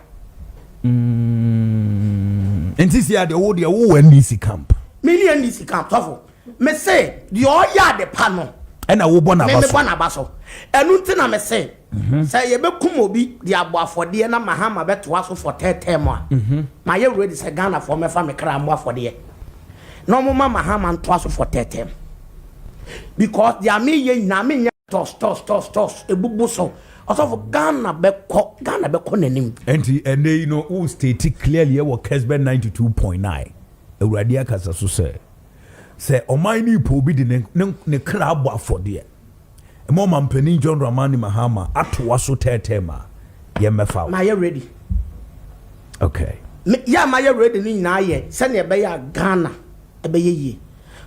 Nti si adeɛ wo deɛ wo wɔ NDC camp? Me ni NDC camp, sɔfo. Me se deɛ ɔyɛ ade pa no ɛna wobɔ me n'aba me so. Bɔ n'aba so. Ɛnu nti na me se sɛ yɛbɛkum obi de abɔ afɔdeɛ na Mahama bɛtoa so for third term a, ma yɛ ready sɛ Ghanafoɔ mɛfa me kra mmɔ afɔdeɛ na ɔmo ma Mahama ntoa so for third term, because deɛ meyɛ nyinaa menyɛ tɔs tɔs tɔs tɔs ebubu so. Ɔsɔfo, Ghana bɛkɔ, Ghana bɛkɔ n'anim. Nti ɛnɛ yi no wo state clearly ɛwɔ Kesben 92.9 Awurade akasa so sɛ ɔman no ipo obi de ne kra abɔ afɔdeɛ ɛma ɔmampanin John Dramani Mahama atoa so tɛɛtɛɛ ma yɛmmɛfa wo. Ma yɛ ready. Me yɛ a ma yɛ ready no nyinaa yɛ sɛnea ɛbɛyɛ a Ghana ɛbɛyɛ yie.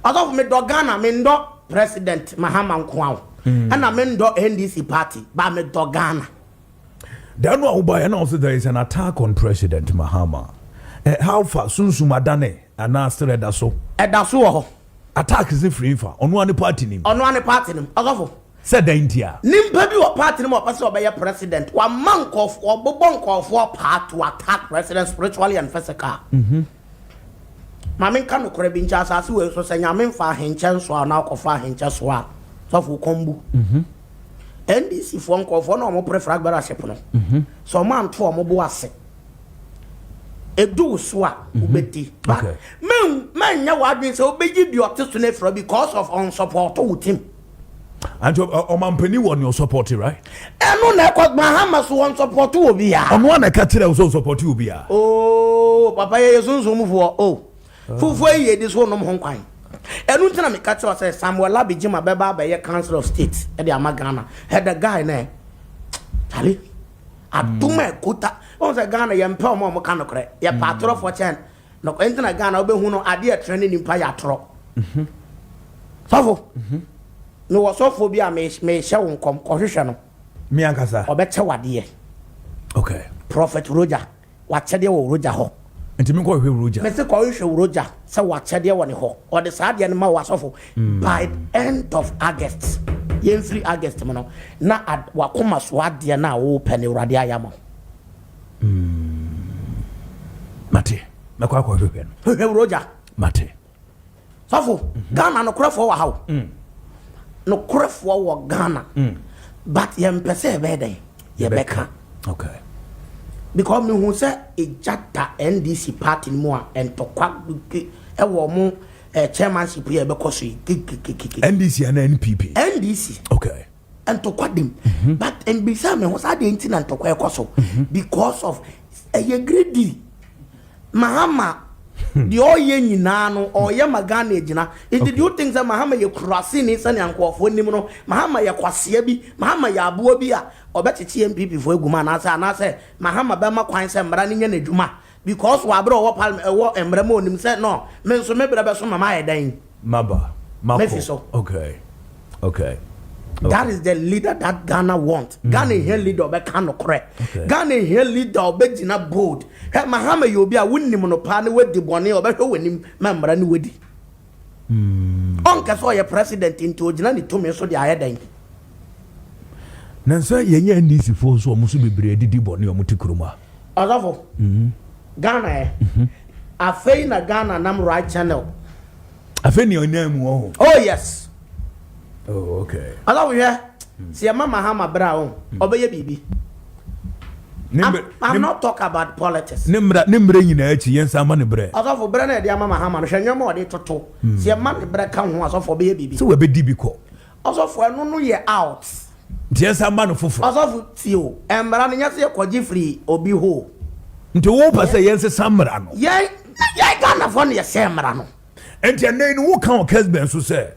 Ɔsɔfo, medɔ Ghana. Mendɔ President Mahama nko a o, ɛna mendɔ NDC party ba, medɔ Ghana. Da no a wobaeɛ na wo sɛ there is an attack on President Mahama. How far sunsum adane anaa serɛ da so? Ɛda so wɔ hɔ. Attack sɛ firi fa ɔno a ne party nim? Ɔno ane party nim, ɔsɔfo. Sɛ dan nti a? Nimpa bi wɔ party no mu a ɔpɛ sɛ ɔbɛyɛ president. Wama nkɔɔfoɔ ɔbobɔ nkɔɔfoɔ paa to attack president spiritually and physical. Maame, nka nokorɛ bi nkyɛn asase wei so sɛ Nyame mfa ahenkyɛ nso a na ɔkɔfa ahenkyɛ so a, sɔfo, kɔmbu NDC foɔ nkɔɔfoɔ na ɔmo pere flag bearership no sɛ ɔmo anto ɔmo bo ase edu wo so a wobɛdi. But mɛnyɛ w'adwene sɛ wobɛyi deɛ ɔte so no afira because of ɔnsupport wo team. Anti ɔmampanin wɔ ne ɔsupport, right? Ɛno na ɛkɔ Mahama so, wɔn support wɔ biara. Ɔno a na ɛka kyerɛ wo sɛ ɔsupport obiara? Ooo, papa, yɛyɛ sunsumfoɔ o. Fufuo yi yɛdi so nom ho kwan. Ɛno nti na meka kyerɛ wo sɛ Samuel Larbi Gyima bɛba abɛyɛ Council of State ɛde ama Ghana. Ɛda guy no ɛ Charlie adom a ɛkota wɔn sɛ Ghana yɛmpɛ ɔmo a ɔmo ka nokorɛ, yɛpɛ atorɔfoɔ kyɛn nokorɛ. Nti na Ghana wobɛhu no adeɛ ɛtrɛ ne nipa yɛ atorɔ. Sɔfo. Mewɔ sɔfoɔ bi a mehyɛ wo nkɔm, kɔhwehwɛ no. Me ankasa. Ɔbɛkyɛ wo adeɛ. Okay. Prophet Roger, wakyɛdeɛ wɔ Roger hɔ. Nti me nkɔhwehwɛ Roger. Mese kɔhwehwɛ Roger sɛ wakyɛdeɛ wɔ ne hɔ. Ɔde saa adeɛ no ma wo asɔfo. By end of August, yɛmfiri August mu no, na wakoma so adeɛ no a wopɛ no Awurade ayɛ ama wo. Mate, mɛkɔ akɔhwehwɛ no. Hwehwɛ Roger. Mate. Sɔfo, Ghana nokorɛfoɔ wɔ ha o. Nokorɛfoɔ wɔ Ghana. But yɛmpɛ sɛ yɛbɛyɛ dɛn? Yɛbɛka. Okay. Because mehu sɛ egya da NDC party no mu a ntɔkwa ɛwɔ ɔmo chairmanship yi a ɛbɛkɔ so yi kikikikiki. NDC ana NPP? NDC. Okay. Ntɔkwa dem. But mbisa me ho saa deɛ nti na ntɔkwa ɛkɔ so. Because of ɛyɛ greedy. Mahama deɛ ɔyɛ nyinaa no ɔyɛ ma Ghana agyina. Nti do you think sɛ Mahama yɛ kuraseni sɛnea nkurɔfoɔ nim no? Mahama yɛ kwasea bi, Mahama yɛ aboa bi a ɔbɛkyekye NPP foɔ agu mu anaasɛ anaasɛ Mahama bɛma kwan sɛ mmara no nyɛ n'adwuma because wɔ aberɛ a ɔwɔ parliament ɛwɔ mmara mu ɔnim sɛ no me nso me berɛ bɛso ma mayɛ dɛn? Maba. Mako. Mefi so. Okay. That is the leader that Ghana want. Ghana hia leader ɔbɛka nokorɛ. Ghana hia leader ɔbɛgyina bold. Hwɛ Mahama yɛ obi a wonim no paa ne wadi bɔne a ɔbɛhwɛ w'anim ma mmara ne wadi. Ɔnkɛ sɛ ɔyɛ president nti ogyina ne tumi so de ayɛ dɛn. Na sɛ yɛnyɛ NDC foɔ nso ɔmo nso bebree adidi bɔne a ɔmo te kurom a. Ɔsɔfo, Ghana ɛ. Afei na Ghana nam right channel. Afei nea ɔnam mu wɔ ho. Oh yes. Oh okay. Ɔsɔfo hwɛ, sɛ yɛma Mahama berɛ a ɔn, ɔbɛyɛ biribi. I'm not talk about politics. Ne mmerɛ ne mmerɛ nyinaa akyi yɛn nsa ama ne berɛ. Ɔsɔfo berɛ na yɛde ama Mahama no hwɛ nneɛma a ɔde toto. Sɛ yɛma ne berɛ ka ho asɔfo ɔbɛyɛ biribi. Sɛ wɔbɛdi bi kɔ. Ɔsɔfo ɛno no yɛ out. Nti yɛn nsa ma no foforɔ. Ɔsɔfo tie o, mmara no nyɛ sɛ yɛkɔgye firi obi hɔ o. Nti wo pɛ sɛ yɛn sesa mmara no. Yɛn yɛn Ghanafoɔ na yɛsɛ mmara no. Nti ɛnɛ yi no wo ka wɔ Kesben so sɛ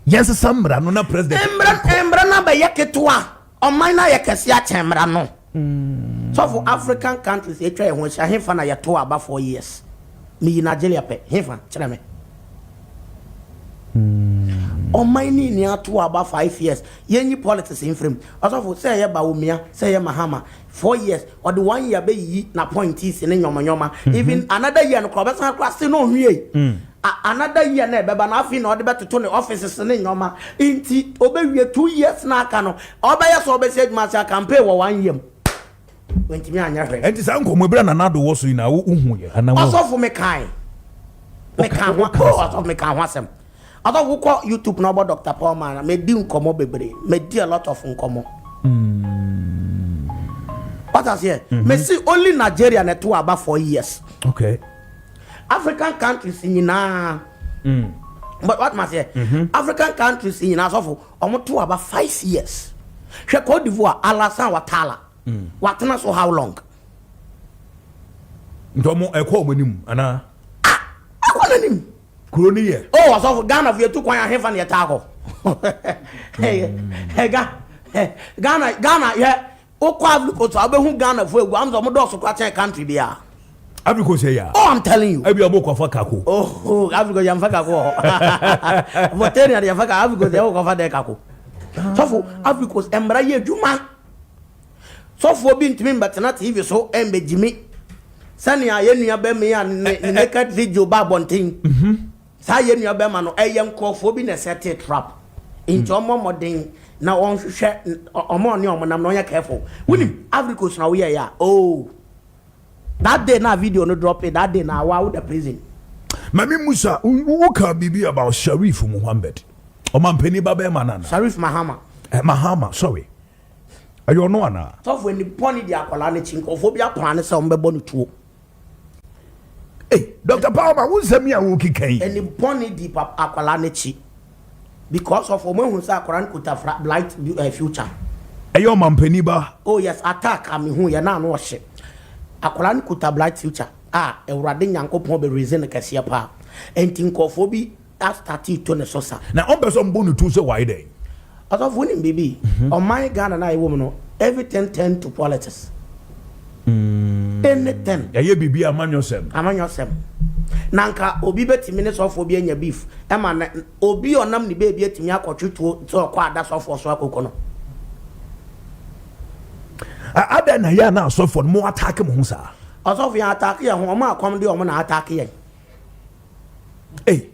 yɛn sesa mmara no na president. Mmara mmara no abɛyɛ ketewa, ɔman no ayɛ kɛse akyɛn mmara no. Sɔfo African countries atwa yɛn ho ahyia hefa na yɛto aba 4 years? Meyi Nigeria pɛ, hefa kyerɛ me. Ɔman ne ni ato aba 5 years, yɛnyi politics mfirim. Ɔsɔfo sɛ ɛyɛ Bawumia, sɛ ɛyɛ Mahama, 4 years, ɔde one year bɛyiyi n'appointees ne nyɔmanyɔma. Even another year no koraa ɔbɛsan koraa se na ɔnwie. Another year na ɛbɛba na afei na ɔde bɛtoto ne offices ne nyɔma. Nti ɔbɛwie 2 years na aka no, ɔbɛyɛ sɛ ɔbɛhyɛ adwuma ase a campaign wɔ one year mu. Wɔntumi anyɛ hwee. Nti saa nkɔmɔ ebira Nana Addo wɔ so yi na wo hu yɛ ana wo. Ɔsɔfo mekan. Meka ho oh ɔsɔfo meka ho asɛm. Ɔsɔfo wokɔ YouTube na ɔbɔ Dr. Paul Man medi nkɔmɔ bebree. Medi a lot of nkɔmɔ. What I say? Mesi only Nigeria na ɛto aba 4 years. African countries nyinaa. But what must say? African countries nyinaa sɔfo ɔmo to aba 5 years. Hwɛ Cote d'Ivoire Alassane Ouattara. Watena so how long? Nti ɔmo ɛkɔ ɔmo anim anaa. Ɛkɔ n'anim. Kuro ni yɛ. Oh ɔsɔfo Ghana fo yɛtu kwan ahefa na yɛtaa kɔ. Ghana Ghana yɛ wokɔ Ivory Coast a wobɛhu Ghana fo egu am sɛ ɔmo dɔɔso kora kyɛn country biara. Ivory Coast yɛ ya. Oh, I'm telling you. Ebi ɔmo kɔfa kako. Oh, Ivory Coast yɛmfa kako wɔ hɔ. Mauritania de yɛmfa kako, Ivory Coast yɛwɔ kɔfa dɛ kako. Sɔfo Ivory Coast mmara yɛ adwuma. Sɔfoɔ bi ntumi mbɛtena TV so mbɛgyimi sɛnea yɛn nua bɛrima yi a ne naked video ba abɔnten. Saa yɛn nua bɛrima no ɛyɛ nkurɔfoɔ bi na ɛsɛte trap. Nti ɔmmɔ mmɔden na ɔnhwehwɛ ɔmo ɔne ɔmo nam na ɔnyɛ careful. Wonim Ivory Coast na woyɛ yɛ a oh that day na video no drop it, that day na awa wo the prison. Mami Musa, wo ka biribi about Sharif Muhammad. Ɔmampanin ba bɛrima nana. Sharif Mahama. Mahama, sorry. Ɛyɛ ɔno anaa? Sɔfo ani bɔne di akwadaa n'akyi nkurɔfoɔ bi apɔn ne sɛ wɔn bɛbɔ no tuo. Hey, Dr. Palmer, wo nsɛm yi a wokeka yi. Ani bɔne di akwadaa n'akyi because of wɔn ehu sɛ akwadaa no kuta bright future. Ɛyɛ ɔmampanin ba. Oh yes, attack a mehu yɛ na ano ɔhyɛ. Akwadaa no kuta bright future a Awurade Nyankopɔn bɛ raise no kɛseɛ paa. Nti nkurɔfoɔ bi astart to ne so sa. Na ɔmpɛ sɛ ɔmbɔ ne tuo sɛ wayɛ dɛn. Ɔsɔfo wonim biribi? Ɔman Ghana na ɛwɔ mu no, everything turn to politics. Anything. Ɛyɛ biribi amanyɔsɛm. Amanyɔsɛm. Na nka obi bɛtumi ne sɔfoɔ bi anya beef ɛma na obi a ɔnam ne baabi atumi akɔtwe tuo sɛ ɔkɔ ada sɔfoɔ so akɔku no. Adɛn na yɛ a na asɔfoɔ no mo ataake mo ho saa? Ɔsɔfo yɛn ataake yɛn ho, wɔn a kɔm de wɔn na ataake yɛn. Ei.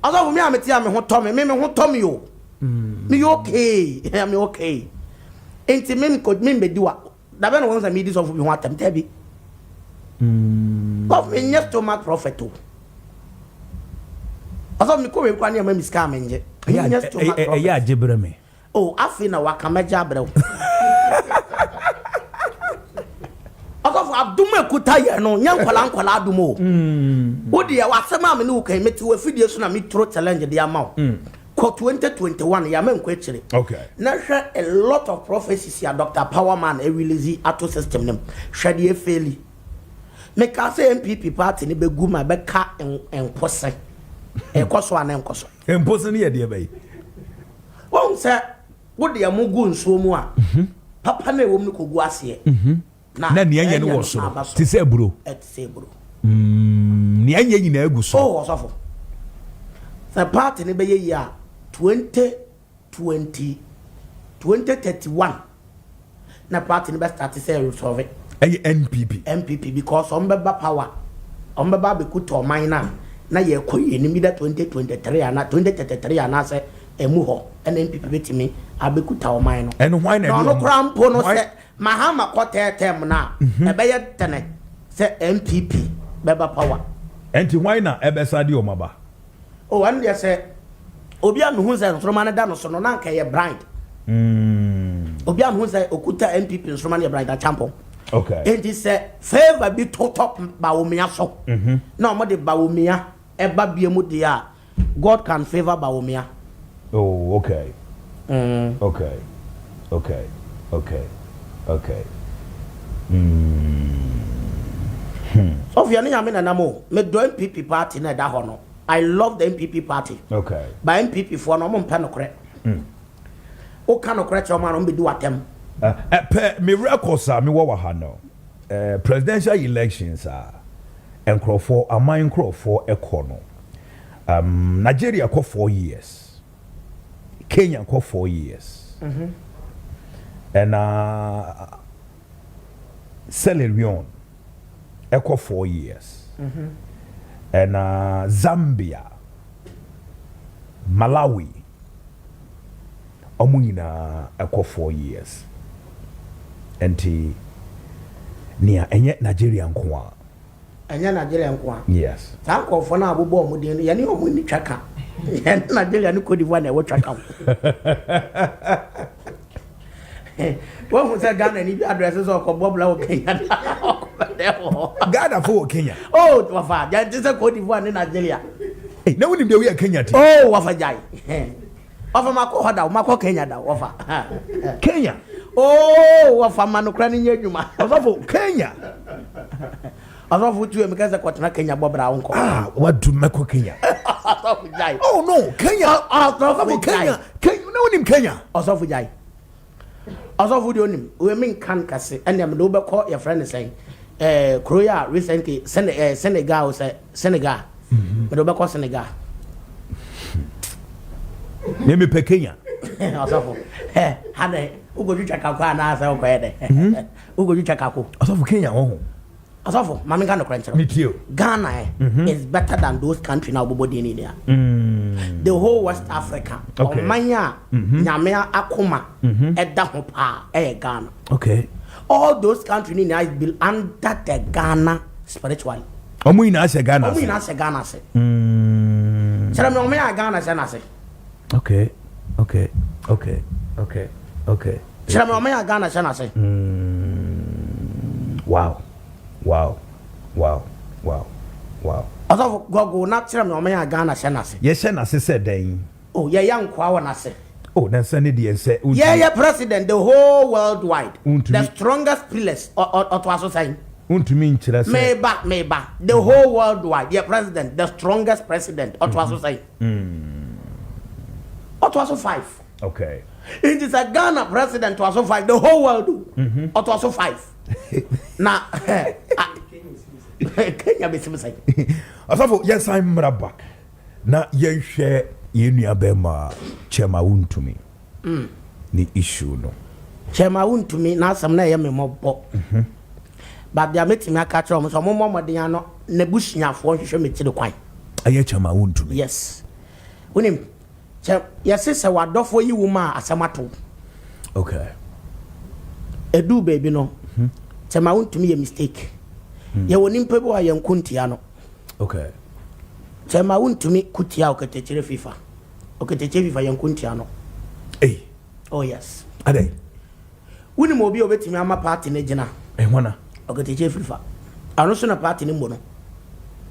Ɔsɔfo me a mete a me ho tɔ me, me me ho tɔ me o. Me yɛ okay, me okay. Nti me nkɔ me mbɛdi wa. Dabɛ na wɔn sɛ medi sɔfo bi ho atɛm dabi. Sɔfo me nyɛ stomach prophet o. Ɔsɔfo me kɔ wei kura ne ɛma mi sika a me ngye. Me nyɛ stomach prophet. Ɛyɛ agye brɛ me. Oh afei na waka mɛgye abrɛ wo. Ɔsɔfo adom a ɛkuta yɛn no nyɛ nkwadaa nkwadaa adom o. Wo deɛ w'asɛm a me ne wo ka yi mete w'afidie so na me turo challenge de ama wo. Kɔ 2021 yɛ ama nkɔ akyire. Okay. Na hwɛ a lot of prophecies a Dr. Powerman release ato system no mu. Hwɛ deɛ efeeli. Mekaa sɛ NPP party no bɛgu ma ɛbɛka nkose. Ɛkɔ so anaa ɛnkɔ so? Nkose no yɛ deɛ bɛyi? Wohu sɛ wode ɛmo gu nsuo mu a, papa no a ɛwɔ mu no kɔgu aseɛ. Na nea ɛnyɛ no wɔ soro te sɛ aburo. Ɛte sɛ aburo. Nea ɛnyɛ nyinaa gu soro. Oh, ɔsɔfo. Sɛ party no bɛyɛ yie a, 2020, 2031 na party no bɛ start sɛ resolve. Ɛyɛ NPP. NPP because wɔn bɛba power, wɔn bɛba abɛkuta ɔman no a, na yɛkɔ yɛn anim either 2023 anaa 2033 anaasɛ ɛmu hɔ ɛna NPP bɛtumi abɛkuta ɔman no. Ɛno hwan na Na ɛde ɔno wɔn? koraa mpo no Hwan? sɛ Mahama kɔ third term no a, ɛbɛyɛ dene sɛ NPP bɛba power. Ɛnti hwan na ɛbɛsa de wɔn aba? Oh, ɛno deɛ sɛ obi a mehu sɛ nsoroma no da no so no, na anka ɛyɛ Bright. Obi a mehu sɛ okuta NPP nsoroma no yɛ Bright Acheampong. Okay. Enti sɛ favour bi totɔ Bawumia so, na wɔde Bawumia ɛba bie mu deɛ a, God can favour Bawumia. Oh, okay. Okay. Okay. Okay. Okay. Sɔfo yɛne Nyame na ɛnam o. Medɔ NPP party na ɛda hɔ no. I love the NPP party. Okay. But NPP foɔ no ɔmo mpɛ nokorɛ. Woka nokorɛ kyerɛ ɔmo a na ɔmo bɛdi w'atɛm. Pɛ me records a mewɔ wɔ ha no, presidential elections a nkurɔfoɔ, aman nkurɔfoɔ kɔ no, Nigeria kɔ 4 years, Kenya kɔ 4 years, ɛna Sierra Leone ɛkɔ 4 years, ɛna Zambia, Malawi, ɔmo nyinaa ɛkɔ 4 years. Nti nea ɛnyɛ Nigeria nko a. Ɛnyɛ Nigeria nko a. Yes. Saa nkurɔfoɔ no a abobɔ ɔmo din no, yɛne ɔmo nni twaka. Yɛne Nigeria ne Cote d'Ivoire na ɛwɔ twaka ho. Woahu sɛ Ghana ni bi adrɛse sɛ ɔkɔbɔ bla wɔ Kenya da ɔkɔbɛdɛ wɔ hɔ. Ghana fo wɔ Kenya? Oh, wafa, yɛnte sɛ Cote d'Ivoire ne Nigeria. Hey, na wonim deɛ woyɛ Kenya ti? Oh, wafa gyae. Wafa makɔ hɔ da, makɔ Kenya da, wafa. Kenya? Oh, wafa ma nokora no nyɛ adwuma. Ɔsɔfo, Kenya. Ɔsɔfo tu emi kɛsɛ kɔtena Kenya bɔ bra wo nkɔ. Ah, wadu mɛkɔ Kenya. Ɔsɔfo gyae. Oh no, Kenya. Ɔsɔfo Ɔsɔfo gyae. Kenya. Kenya, na wonim Kenya? Ɔsɔfo gyae. Ɔsɔfo deɛ onim, wei mi nka nkɛse, ɛnna mede wobɛkɔ yɛfrɛ no sɛn, kuro yi a recently Senegal sɛ Senegal, mede wobɛkɔ Senegal. Me mepɛ Kenya. Ɔsɔfo, ha dɛ, wokɔtwitwa kako anaasɛ wokɔyɛ dɛ? Wokɔtwitwa kako. Ɔsɔfo, Kenya wɔ ho. Ɔsɔfo, ma menka nokorɛ nkyerɛ wo. Metie o. Ghana is better than those country na wobobɔ din ne nyinaa. The whole West Africa, ɔman a Nyame akoma ɛda ho paa ɛyɛ Ghana. All those country ne nyinaa is built under the Ghana spiritually. Ɔmo nyinaa hyɛ Ghana Ɔmo ase. nyinaa hyɛ Ghana ase. Kyerɛ me ɔman a Ghana hyɛ n'ase. Okay. Kyerɛ me ɔman a Ghana hyɛ n'ase. Wow. Ɔsɔfo Google na kyerɛ me ɔman a Ghana hyɛ n'ase. Yɛhyɛ n'ase sɛ dɛn? Oh, yɛyɛ nkoa wɔ n'ase. Oh, na nsa ne deɛ nsɛ. Yɛyɛ president the whole world wide. Wontumi. The strongest pillars ɔtoa so sɛn? Wontumi nkyerɛ sɛ. Meba meba the whole world wide yɛ president, the strongest president, ɔtoa so sɛn? Ɔtoa so five. Nti sɛ Ghana president toa so five the whole world o, ɔtoa so five na Kenya bɛsim sɛn? Asafo, yɛnsan mmra back na yɛnhwɛ yɛn nua bɛrima Chairman Wontumi ne issue no. Chairman Wontumi n'asɛm na ɛyɛ me mmɔbɔ. But deɛ mɛtumi aka kyerɛ wɔn sɛ wɔn mmɔ mmɔden ano n'abusuafoɔ nhwehwɛ me tiri kwan. Ɛyɛ Chairman Wontumi. Yes. Wonim, kyɛ yɛse sɛ w'adɔfoɔ yi wo ma a asɛm ato. Okay. Ɛduu baabi no, Chairman Wontumi yɛ mistake. Yɛwɔ nipa bi wɔ a yɛn ko ntia no. Okay. Chairman Wontumi ko tia Ɔkatakyire FIFA. Ɔkatakyire FIFA yɛn ko ntia no. Hey. Oh yes. Adɛn? Wonim obi a obetumi ama party no gyina? Ɛhwana? Ɔkatakyire FIFA. Ɔno so na party no mmɔ no.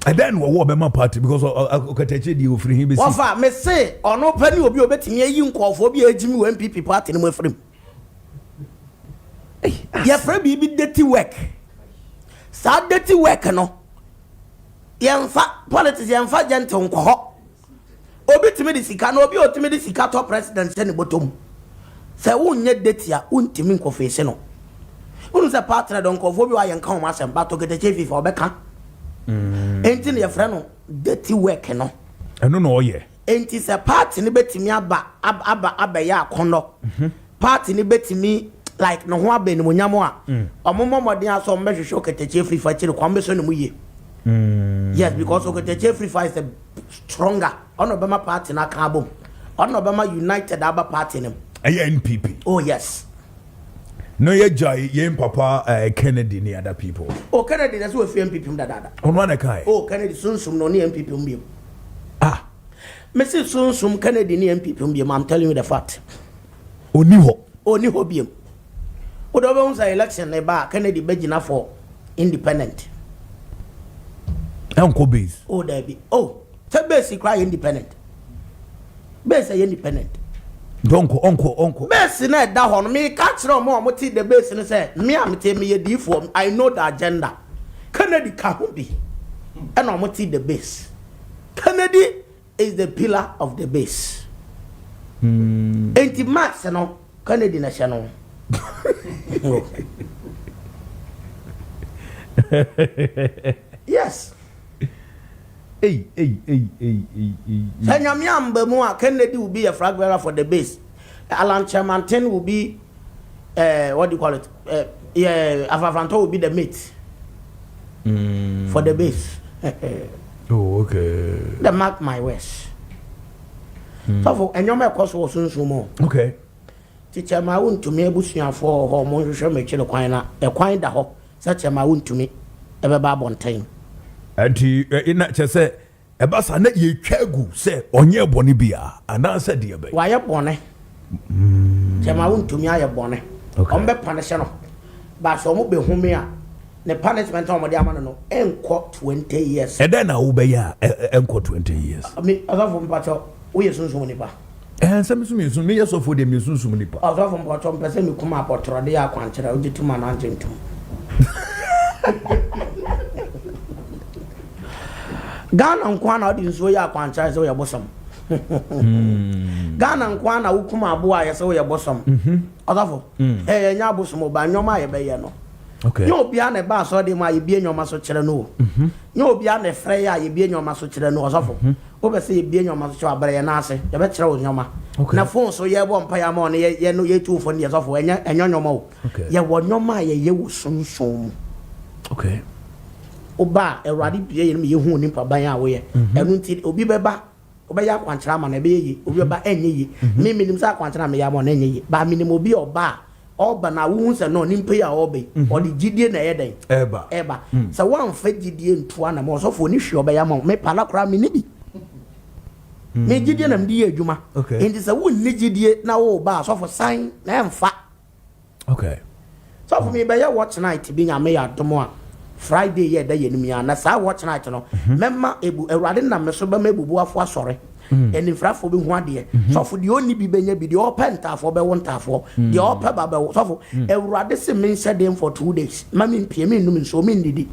Ɛdɛn na wɔwɔ ɔbɛma party because Ɔkatakyire deɛ ofiri he bɛsi. Wɔfa me se ɔno pɛ ne obi a obetumi ayi nkɔɔfoɔ bi a agyimi wɔ NPP party no mu afiri mu. Yɛfrɛ biribi dirty work. Saa dirty work no, yɛmfa politics, yɛmfa gentle nkɔ hɔ. Obi tumi de sika na obi a otumi de sika tɔ president hyɛ ne bɔtɔ mu. Sɛ wonyɛ dirty a, wontumi nkɔ face no. Wonu sɛ party no dɔ nkurɔfoɔ bi wɔ a yɛnka wɔn asɛm, but Ɔkatakyie FIFA ɔbɛka. Enti na yɛfrɛ no dirty work no. Ɛno na ɔyɛ. Enti sɛ party no bɛtumi aba aba abɛyɛ akɔnnɔ, party no bɛtumi like ne ho aba animuonyam a, ɔmo mmɔ mmɔden asɛ ɔmo bɛhwehwɛ Ɔkatakyie Afrifa akyiri kwan, ɔmo bɛsɔ ne mu yie. Yes, because Ɔkatakyie Afrifa is the stronger. Ɔno ɔbɛma party no aka abom. Ɔno ɔbɛma united aba party no mu. Ɛyɛ NPP. Oh yes. No yɛ gyae yɛn papa Kennedy ne other people. Oh Kennedy na sɛ wɔfiri NPP mu dadaada. Ɔno ana kae. Oh Kennedy sunsum no ɔne NPP mu biom. Ah. Mesi sunsum Kennedy ne NPP mu biom. I'm telling you the fact. Oni hɔ. Oni hɔ biom. Wode wobɛhu sɛ election ne ba a Kennedy bɛgyina for independent. Ɛnkɔ base. Oh dabi. Oh sɛ base koraa yɛ independent. Base yɛ independent. Ɔnkɔ ɔnkɔ ɔnkɔ. Base na ɛda hɔ no meka kyerɛ ɔmo a ɔmo te the base no sɛ me a mete meyɛ diifoɔ, I know the agenda. Kennedy ka ho bi ɛna ɔmo te the base. Kennedy is the pillar of the base. Enti Marx no Kennedy na ɛhyɛ no. Yes. Ei, ei, ei, ei, ei, ei. Sɛ Nyame amba mu a, Kennedy will be a flag bearer for the base. Alan Kyerematen will be what do you call it? Yeah, Afafranto will be the mate for the base. Oh, okay. The mark my words. Sɔfo, ɛnyɔma ɛkɔ so wɔ sunsun mu. Okay. Ti Chairman Wontumi abusuafoɔ wɔ hɔ, ɔmo nhwehwɛ mo akyiri kwan na ɛkwan da hɔ sɛ Chairman Wontumi ɛbɛba abɔnten. Nti na kyerɛ sɛ ɛba saa na yɛtwa agu sɛ ɔnyɛ bɔne bi a anaasɛ deɛ bɛyɛ. Wayɛ bɔne. Chairman Wontumi ayɛ bɔne. Okay. Ɔmo bɛ punish no. But sɛ ɔmo bɛ hu me a, ne punishment a ɔmo de ama no no ɛnkɔ 20 years. Ɛdɛn na wobɛyɛ a ɛnkɔ 20 years? Me ɔsɔfo mpakyɛ woyɛ sunsum nipa. Ɛn sɛ me so meyɛ meyɛ sɔfo deɛ meyɛ sunsum nipa. Ɔsɔfo mpakyɛ mpɛ sɛ mekum apɔtorɔde yɛ akwankyerɛ wogye tom anaa ngye ntom. Ghana nko ara na wode nsuo yɛ akwankyerɛ sɛ woyɛ bosom. Ghana nko ara na wokum aboa a yɛsɛ woyɛ bosom. Ɔsɔfo, ɛyɛ nyɛ abosom o, ba nneɛma a yɛbɛyɛ no. Okay. Nyɛ obiara na ɛba asɔre mu a yɛbie nneɛma so kyerɛ no o. Nyɛ obiara na ɛfrɛ yɛ a yɛbie nneɛma so kyerɛ no ɔsɔfo. Wopɛ sɛ yɛbie nneɛma so kyerɛ wo a, brɛ yɛn nan ase. Yɛbɛkyerɛ wo nneɛma. Okay. Na phone so yɛbɔ mpaeɛ ama wo no yɛ yɛ no yɛtu wo fo no deɛ sɔfo ɛnyɛ ɛnyɛ nneɛma o. Okay. Yɛwɔ nneɛma a yɛyɛ wɔ sunsun mu. Okay. Woba a Awurade bue yɛn mu yɛhu onipa ban a woyɛ. Ɛno nti obi bɛba wobɛyɛ akwankyerɛ ama no ɛbɛyɛ yie. Obi bɛba ɛnyɛ yie. Me menim sɛ akwankyerɛ a meyɛ ama no ɛnyɛ yie. But menim obi a ɔba a ɔba na wohu sɛ no nipa yi a ɔba yi ɔde gyidie na ɛyɛ dɛn? Ɛba. Ɛba. Sɛ woamfa gyidie nto anam ɔsɔfo ɔni hwee ɔbɛyɛ ama wo. Me pala koraa menni bi. Me gyidie na mede yɛ adwuma. Okay. Nti sɛ wonni gyidie na woba a sɔfo san na ɛmfa. Okay. Sɔfo mi bɛyɛ watch night bi Nyame yɛ adom a Friday yɛ ɛda yɛn mu na saa watch night no mɛma ebu Awurade nam me so bɛma ebubuafo asɔre anifrafoɔ bɛhu adeɛ. Sɔfo deɛ ɔnni bi bɛnya bi, deɛ ɔpɛ ntaafoɔ bɛwo ntaafoɔ, deɛ ɔpɛ ba bɛwo. Sɔfo Awurade se menhyɛ den for 2 days, ma mempie, mennum nsuo, mennidi.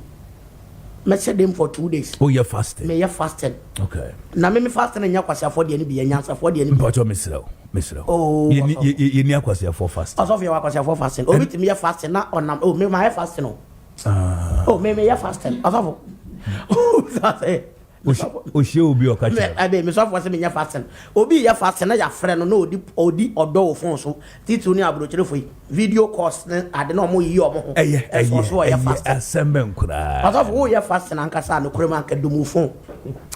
Mɛhyɛ den for 2 days. Woyɛ fasting? Meyɛ fasting. Okay. Na me me fasting nyɛ akwasiafoɔ deɛ no bi, yɛ nyansafoɔ deɛ no bi. Mpakyɛ mesrɛ wo, mesrɛ wo. Oh, Yɛni ɔsɔfo. yɛni akwasiafoɔ fasting. Ɔsɔfo yɛ wɔ akwasiafoɔ fasting. Obi tumi yɛ fasting na ɔnam, oh me ma yɛ fasting o. Ah. Oh me me yɛ fasting. Ɔsɔfo. Ohyia obi ɔka kyerɛ. Ɛbɛ mesɔfoɔ sɛ menyɛ fasting. Obi yɛ fasting na yɛafrɛ no na ɔdi ɔdi ɔdɔ wɔ phone so. Titiriw ne aburokyerefo yi, video calls ne ade na ɔmo yiyi ɔmo ho. Ɛyɛ Ɛsɔ ɛyɛ so ɔyɛ ɛyɛ fasting. Asɛm bɛn koraa? Ɔsɔfo, woyɛ fasting ankasa a, nokorɛ mu anka dum wo phone.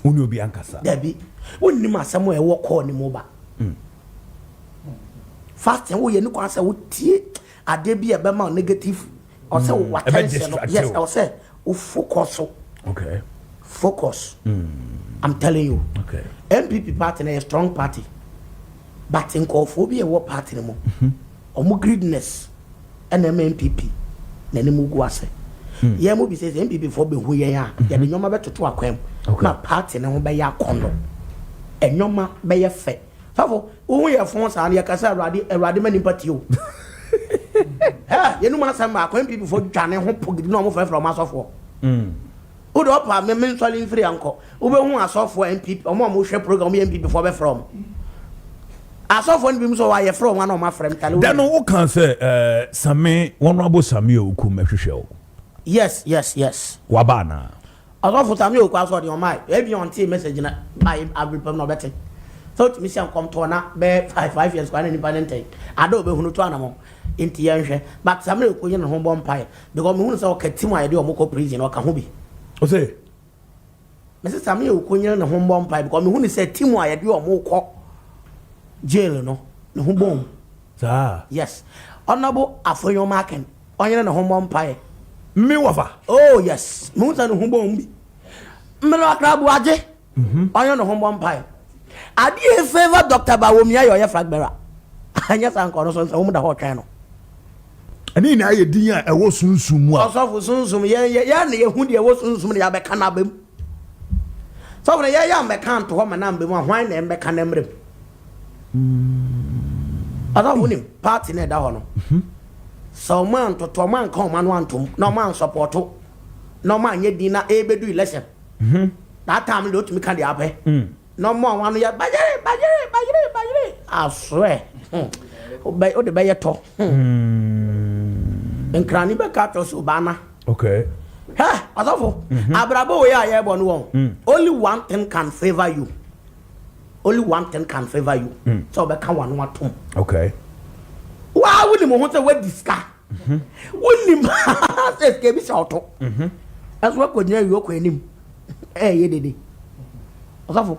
Wo ne obi ankasa. Dabi, wonnim asɛm a ɛwɔ call ne mu ba. Fasting woyɛ ne kwan sɛ wotie adeɛ bi a ɛbɛma wo negative ɔsɛ wo attention no. Ɛbɛ Yes. distract wo. Ɛwɔ sɛ wo focus so. Focus, I'm telling you. NPP party no yɛ strong party, but nkɔɔfoɔ bi a ɛwɔ party no mu, ɔmo greediness ɛna ɛma NPP n'anim gu ase. Yɛn mu bi sɛ NPP foɔ bɛhu yɛn a, yɛde nneɛma bɛtoto akwan mu na party no ho bɛyɛ akɔnnɔ, ɛnneɛma bɛyɛ fɛ. Sɔfo, wohu yɛ fɔn saa no, yɛkasa, Awurade, Awurade ma nipa tie o. Ɛ yɛnum asɛm baako, NPP foɔ dwane ho po gidi na ɔmo frɛfrɛ ɔmo asɔfoɔ. Wode ɔpa me nsɔle mfiri ankɔ, wobɛhu asɔfoɔ NPP, ɔmo a mohwɛ program yɛ NPP foɔ bɛfrɛ ɔmo asɔfoɔ no bi mu sɛ wɔayɛ frɛ ɔmo ana ɔmo afrɛ m tale. Da no woka sɛ Same wɔn abo Same a okum mɛhwehwɛ wo. Yes. Waba anaa? Ɔsɔfo, Same Oku asɔ deɛ ɔma ebi ɔnte message na ba abiripam na ɔbɛte sɛ wotumi hyɛ nkɔmtoɔ na bɛyɛ 5 5 years kwan na nipa ne ntɛn ada obɛhunu to anamɔ. Nti yɛnhwɛ, but Same Oku yɛ ne ho bɔ mpaeɛ because mehunu sɛ ɔka team a yɛde ɔmo kɔ prison, ɔka ho bi. Ɔsɛ Mese Same Oku nyere ne ho bɔ mpaeɛ because mehunu sɛ team a yɛde ɔmo kɔ jail no, ne ho bɔm. Saa? Yes, Honourable Afenyo Markin, ɔnyere ne ho bɔ mpaeɛ. Me wɔfa. Oh yes, mehu sɛ ne ho bɔm bi. Mmerɛ akra buagye, ɔnyere ne ho bɔ mpaeɛ. Adeɛ favour Dr Bawumia yɛ ɔyɛ flag bearer, anyɛ saa nkɔ no so nsɛ wɔn da hɔ ɔtwɛn no. Ɛne nyinaa yɛ din a ɛwɔ sunsum mu a. Ɔsɔfo, sunsum yɛn yɛ yɛn na yɛhu deɛ ɛwɔ sunsum na yɛabɛka n'aba mu. Sɔfo, na yɛyɛ ambɛka nto hɔ ma n'amba mu a, hwan na ɛmbɛka n'mmerɛ mu? Ɔsɔfo, nim party na ɛda hɔ no sɛ ɔmo antoto, ɔmo anka ɔmo ano antom na ɔmo ansɔpɔto na ɔmo anyɛ din na ɛbɛdu election that time de otumi ka deɛ apɛ na ɔmo a wɔn ano yɛ bayere bayere bayere bayere asoɛ wode bɛyɛ tɔ nkrani bɛka atɔ so baana. Hɛ, ɔsɔfo, abrabɔ wei a yɛbɔ no wɔn, only one thing can favour you, only one thing can favour you, sɛ ɔbɛka wano atom. Waa, wonim ho sɛ woadi sika, wonim sɛ sika bi sɛ ɔto ɛso wakɔgyina awie ɔkɔ anim ɛyɛ dede. Ɔsɔfo,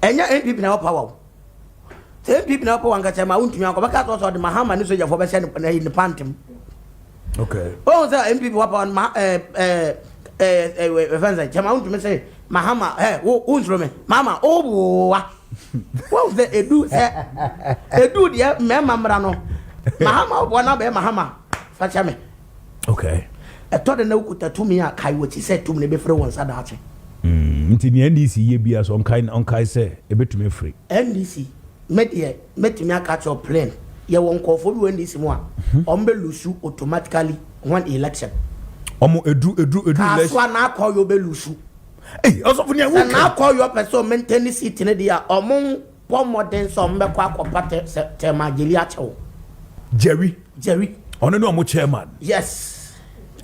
ɛnyɛ NPP na ɛwɔ power o. Sɛ NPP na ɛwɔ power nkakyɛ ma wontumi akɔ bɛka sɛ ɔde Mahama ne sogyafoɔ bɛhyɛ ne pantem. Ohun sɛ NPP wɔ power ma ɛɛ ɛɛ ɛɛ ɛfɛn sɛ kyɛma wontumi sɛ Mahama ɛ wo wo nsoro me Mahama o boa wɔn sɛ edu sɛ edu deɛ mmarima mmra no Mahama ɔboa na bɛyɛ Mahama fakyɛ me. Ɛtɔ de na wokuta tumi a, kae wɔ akyi sɛ tumi no ebɛfiri wɔn nsa daakye. Nti nea NDC yɛ bia so ɔnkae sɛ ebɛtumi afiri. NDC, me deɛ mɛtumi aka kyerɛ plain, yɛwɔ nkɔɔfoɔ bi wɔ NDC mu a ɔmo bɛ lose automatically when election. Ɔmo edu election. Kasoa n'akɔ yɛ ɔbɛ lose. Ee, ɔsɔfo, nea sɛ woka. N'akɔ yɛ ɔpɛ sɛ ɔmaintain seat ne deɛ a, ɔmo bɔ mmɔden sɛ ɔmo bɛkɔ akɔpa tɛ sɛ tɛma Jerry akyɛw. Jerry. Jerry. Ɔno ne ɔmo chairman. Yes.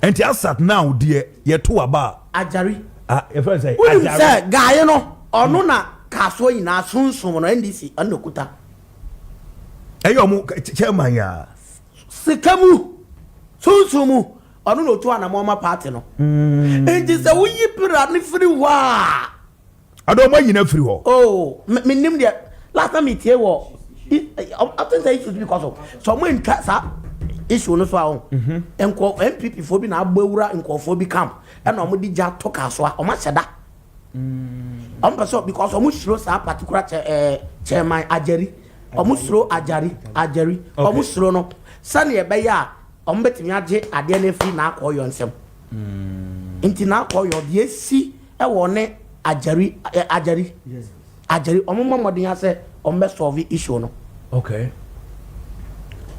Nti asat now deɛ yɛto aba Ajari. A yɛfrɛ sɛ Wonim Ajari. Sɛ gaaye no, ɔno na Kasoa nyinaa sunsun no, NDC ɔno na okuta. Ɛyɛ ɔmo chairman ya. Sika mu sunsun mu, ɔno na otu anamɔ ɔma party no. Nti sɛ woyi pira ne firi hɔ a. Ɔdɔ, ɔmo anyina firi hɔ. Oh, me nim deɛ last time metie wɔ I think sɛ issues bi kɔ so so ɔmo ntwa saa issue no so a, ɔn nkɔ NPP foɔ bi na abɔ ewura nkɔfoɔ bi camp ɛna ɔmo de gya to Kasoa. Ɔmo ahyɛ da, ɔmo pɛ sɛ because ɔmo suro saa particular kyɛ chairman Ajari. Ɔmo suro Ajari, Ajari. Ɔmo suro no sɛnea ɛbɛyɛ a ɔmo bɛtumi agye adeɛ no afiri n'akɔyɔ nsɛm. Nti n'akɔyɔ deɛ esi ɛwɔ ne Ajari Ajari Ajari, ɔmo mmɔ mmɔden asɛ ɔmo bɛ solve issue no.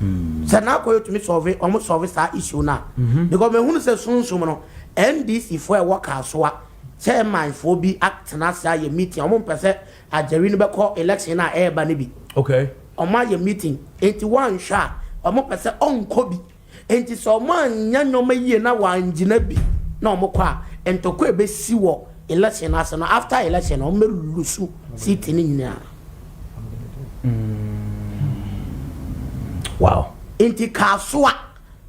Sɛ n'akɔyɔ tumi solve, ɔmo solve saa issue no a, because mehunu sɛ sunsum no, NDC foɔ a ɛwɔ Kasoa chairman foɔ bi atena ase ayɛ meeting. Ɔmo mpɛ sɛ Ajari no bɛkɔ election a ɛɛba no bi. Ɔmo ayɛ meeting nti wɔanhwɛ a, ɔmo pɛ sɛ ɔnkɔ bi. Nti sɛ ɔmo anya nneɛma yie na wɔangyina bi na ɔmo kɔ a, ntɔkwa a ɛbɛsi wɔ election no ase no, after election no, wɔn bɛ lose seat no nyinaa. Wow. Nti Kasoa,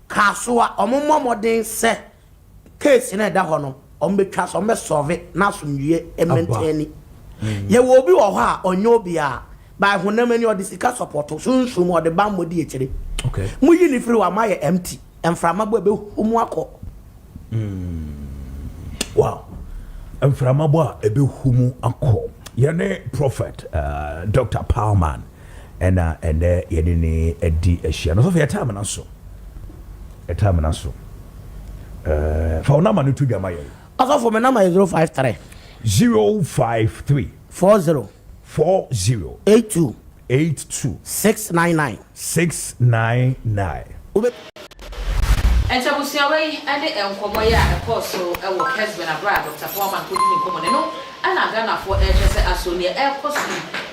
Kasoa, wɔn mmɔ mmɔden sɛ case no a ɛda hɔ no, wɔn bɛtwa so, wɔn bɛ solve na asomdwie mmɛntɛni. Yɛwɔ obi wɔ hɔ a ɔnyɛ obiara, by honam ani ɔde sika sɔpɔto, sunsum ɔde bammɔ di akyire. Okay. Mo yi ne firi hɔ a, moayɛ empty, mframa bɔ ɛbɛhu mo akɔ. Wow. Mframa bɔ a ɛbɛhu mu akɔ. Yɛne Prophet Dr. Palman ɛna ɛnɛ yɛne ne adi ahyia. No sɔfo yɛtaa amena so. Yɛtaa amena so. Fa wo nama no to dwa ma yɛn. Ɔsɔfo me nama yɛ 053. 053. 40. 40. 82. 82. 699. 699. Wobɛ. Enti abusua wei ne nkɔmmɔ yi a ɛkɔɔ so wɔ Kesben aberɛ a Doctor Foreman kɔdi ne nkɔmmɔ no, ɛno na Ghanafoɔ ɛrekyerɛ sɛ aso neɛ ɛrekɔ so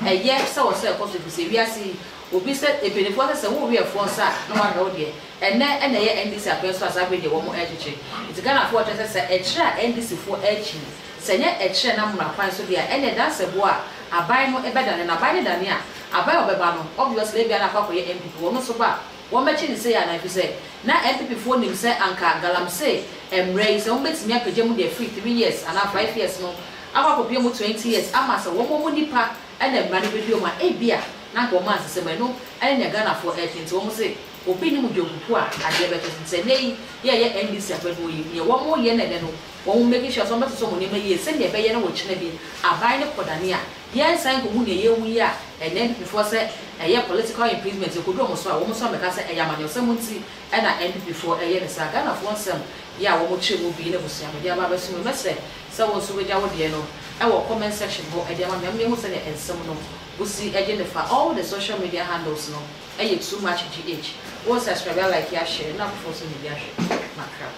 yi ɛyɛ sɛ wɔ sɛ ɛkɔ so ɛfiri sɛ wiase yi obi sɛ mpaninfoɔ sɛ sɛ wo weɛfoɔ nsa a na wahwɛ wo deɛ ɛnɛ na ɛyɛ NDC apɛn so a saa berɛ yi deɛ wɔn ɛrekyekye nti Ghanafoɔ rekyerɛ sɛ sɛ ɛkyerɛ a NDC foɔ ɛrekyi sɛ ɛnyɛ ɛkyerɛ na mmara kwan so deɛ a ɛnneɛ dansɛboɔ a aban no bɛdane no aban no dane a aban a ɔbɛba no obviously ebia na akɔ akɔyɛ NPP wɔn nso ba a Wɔbɛkye no sei anaa? Efisɛ na NPP foɔ nim sɛ anka galamsey mmra yi sɛ wɔbɛtumi apagya mu de afiri 3 years anaa 5 years no akɔ akɔpue mu 20 years ama sɛ wɔn wɔn nnipa na mmra no bɛdi wɔn a ebia na anka wɔn ansesa mu. Ɛno ne nea Ghanafoɔ ɛreka nti wɔn se obi nnim dwonkuku a adeɛ bɛto so. Nti ɛnnɛ yi yɛreyɛ NDC abatoɔ yi neɛ wɔn reyɛ no ɛnnɛ no wɔn make sure sɛ wɔbɛsosɔ wɔn nneɛma yie sɛdeɛ ɛbɛyɛ na ɔkyena bi aban no kɔdane a Yɛnsan nkohu nea yɛahu yi a ɛnnɛ NPPfoɔ sɛ ɛyɛ political imprisonment ɛkɔduru wɔn so a wɔn nso ammɛka sɛ ɛyɛ amanyɔsɛm nti na NPPfoɔ ɛyɛ no saa. Ghanafoɔ nsɛm yɛ a wɔn kyerɛ mu bi na abusua mede aba abɛso mu. Mɛsrɛ sɛ wo nso wobɛgya wo deɛ no wɔ comment section hɔ de ama me ama meahu sɛdeɛ nsɛm no wosi gye no fa. All the social media handles no yɛ too much GH. Wo subscribe a like a share na afoforɔ nso anya bi ahwɛ. Makra.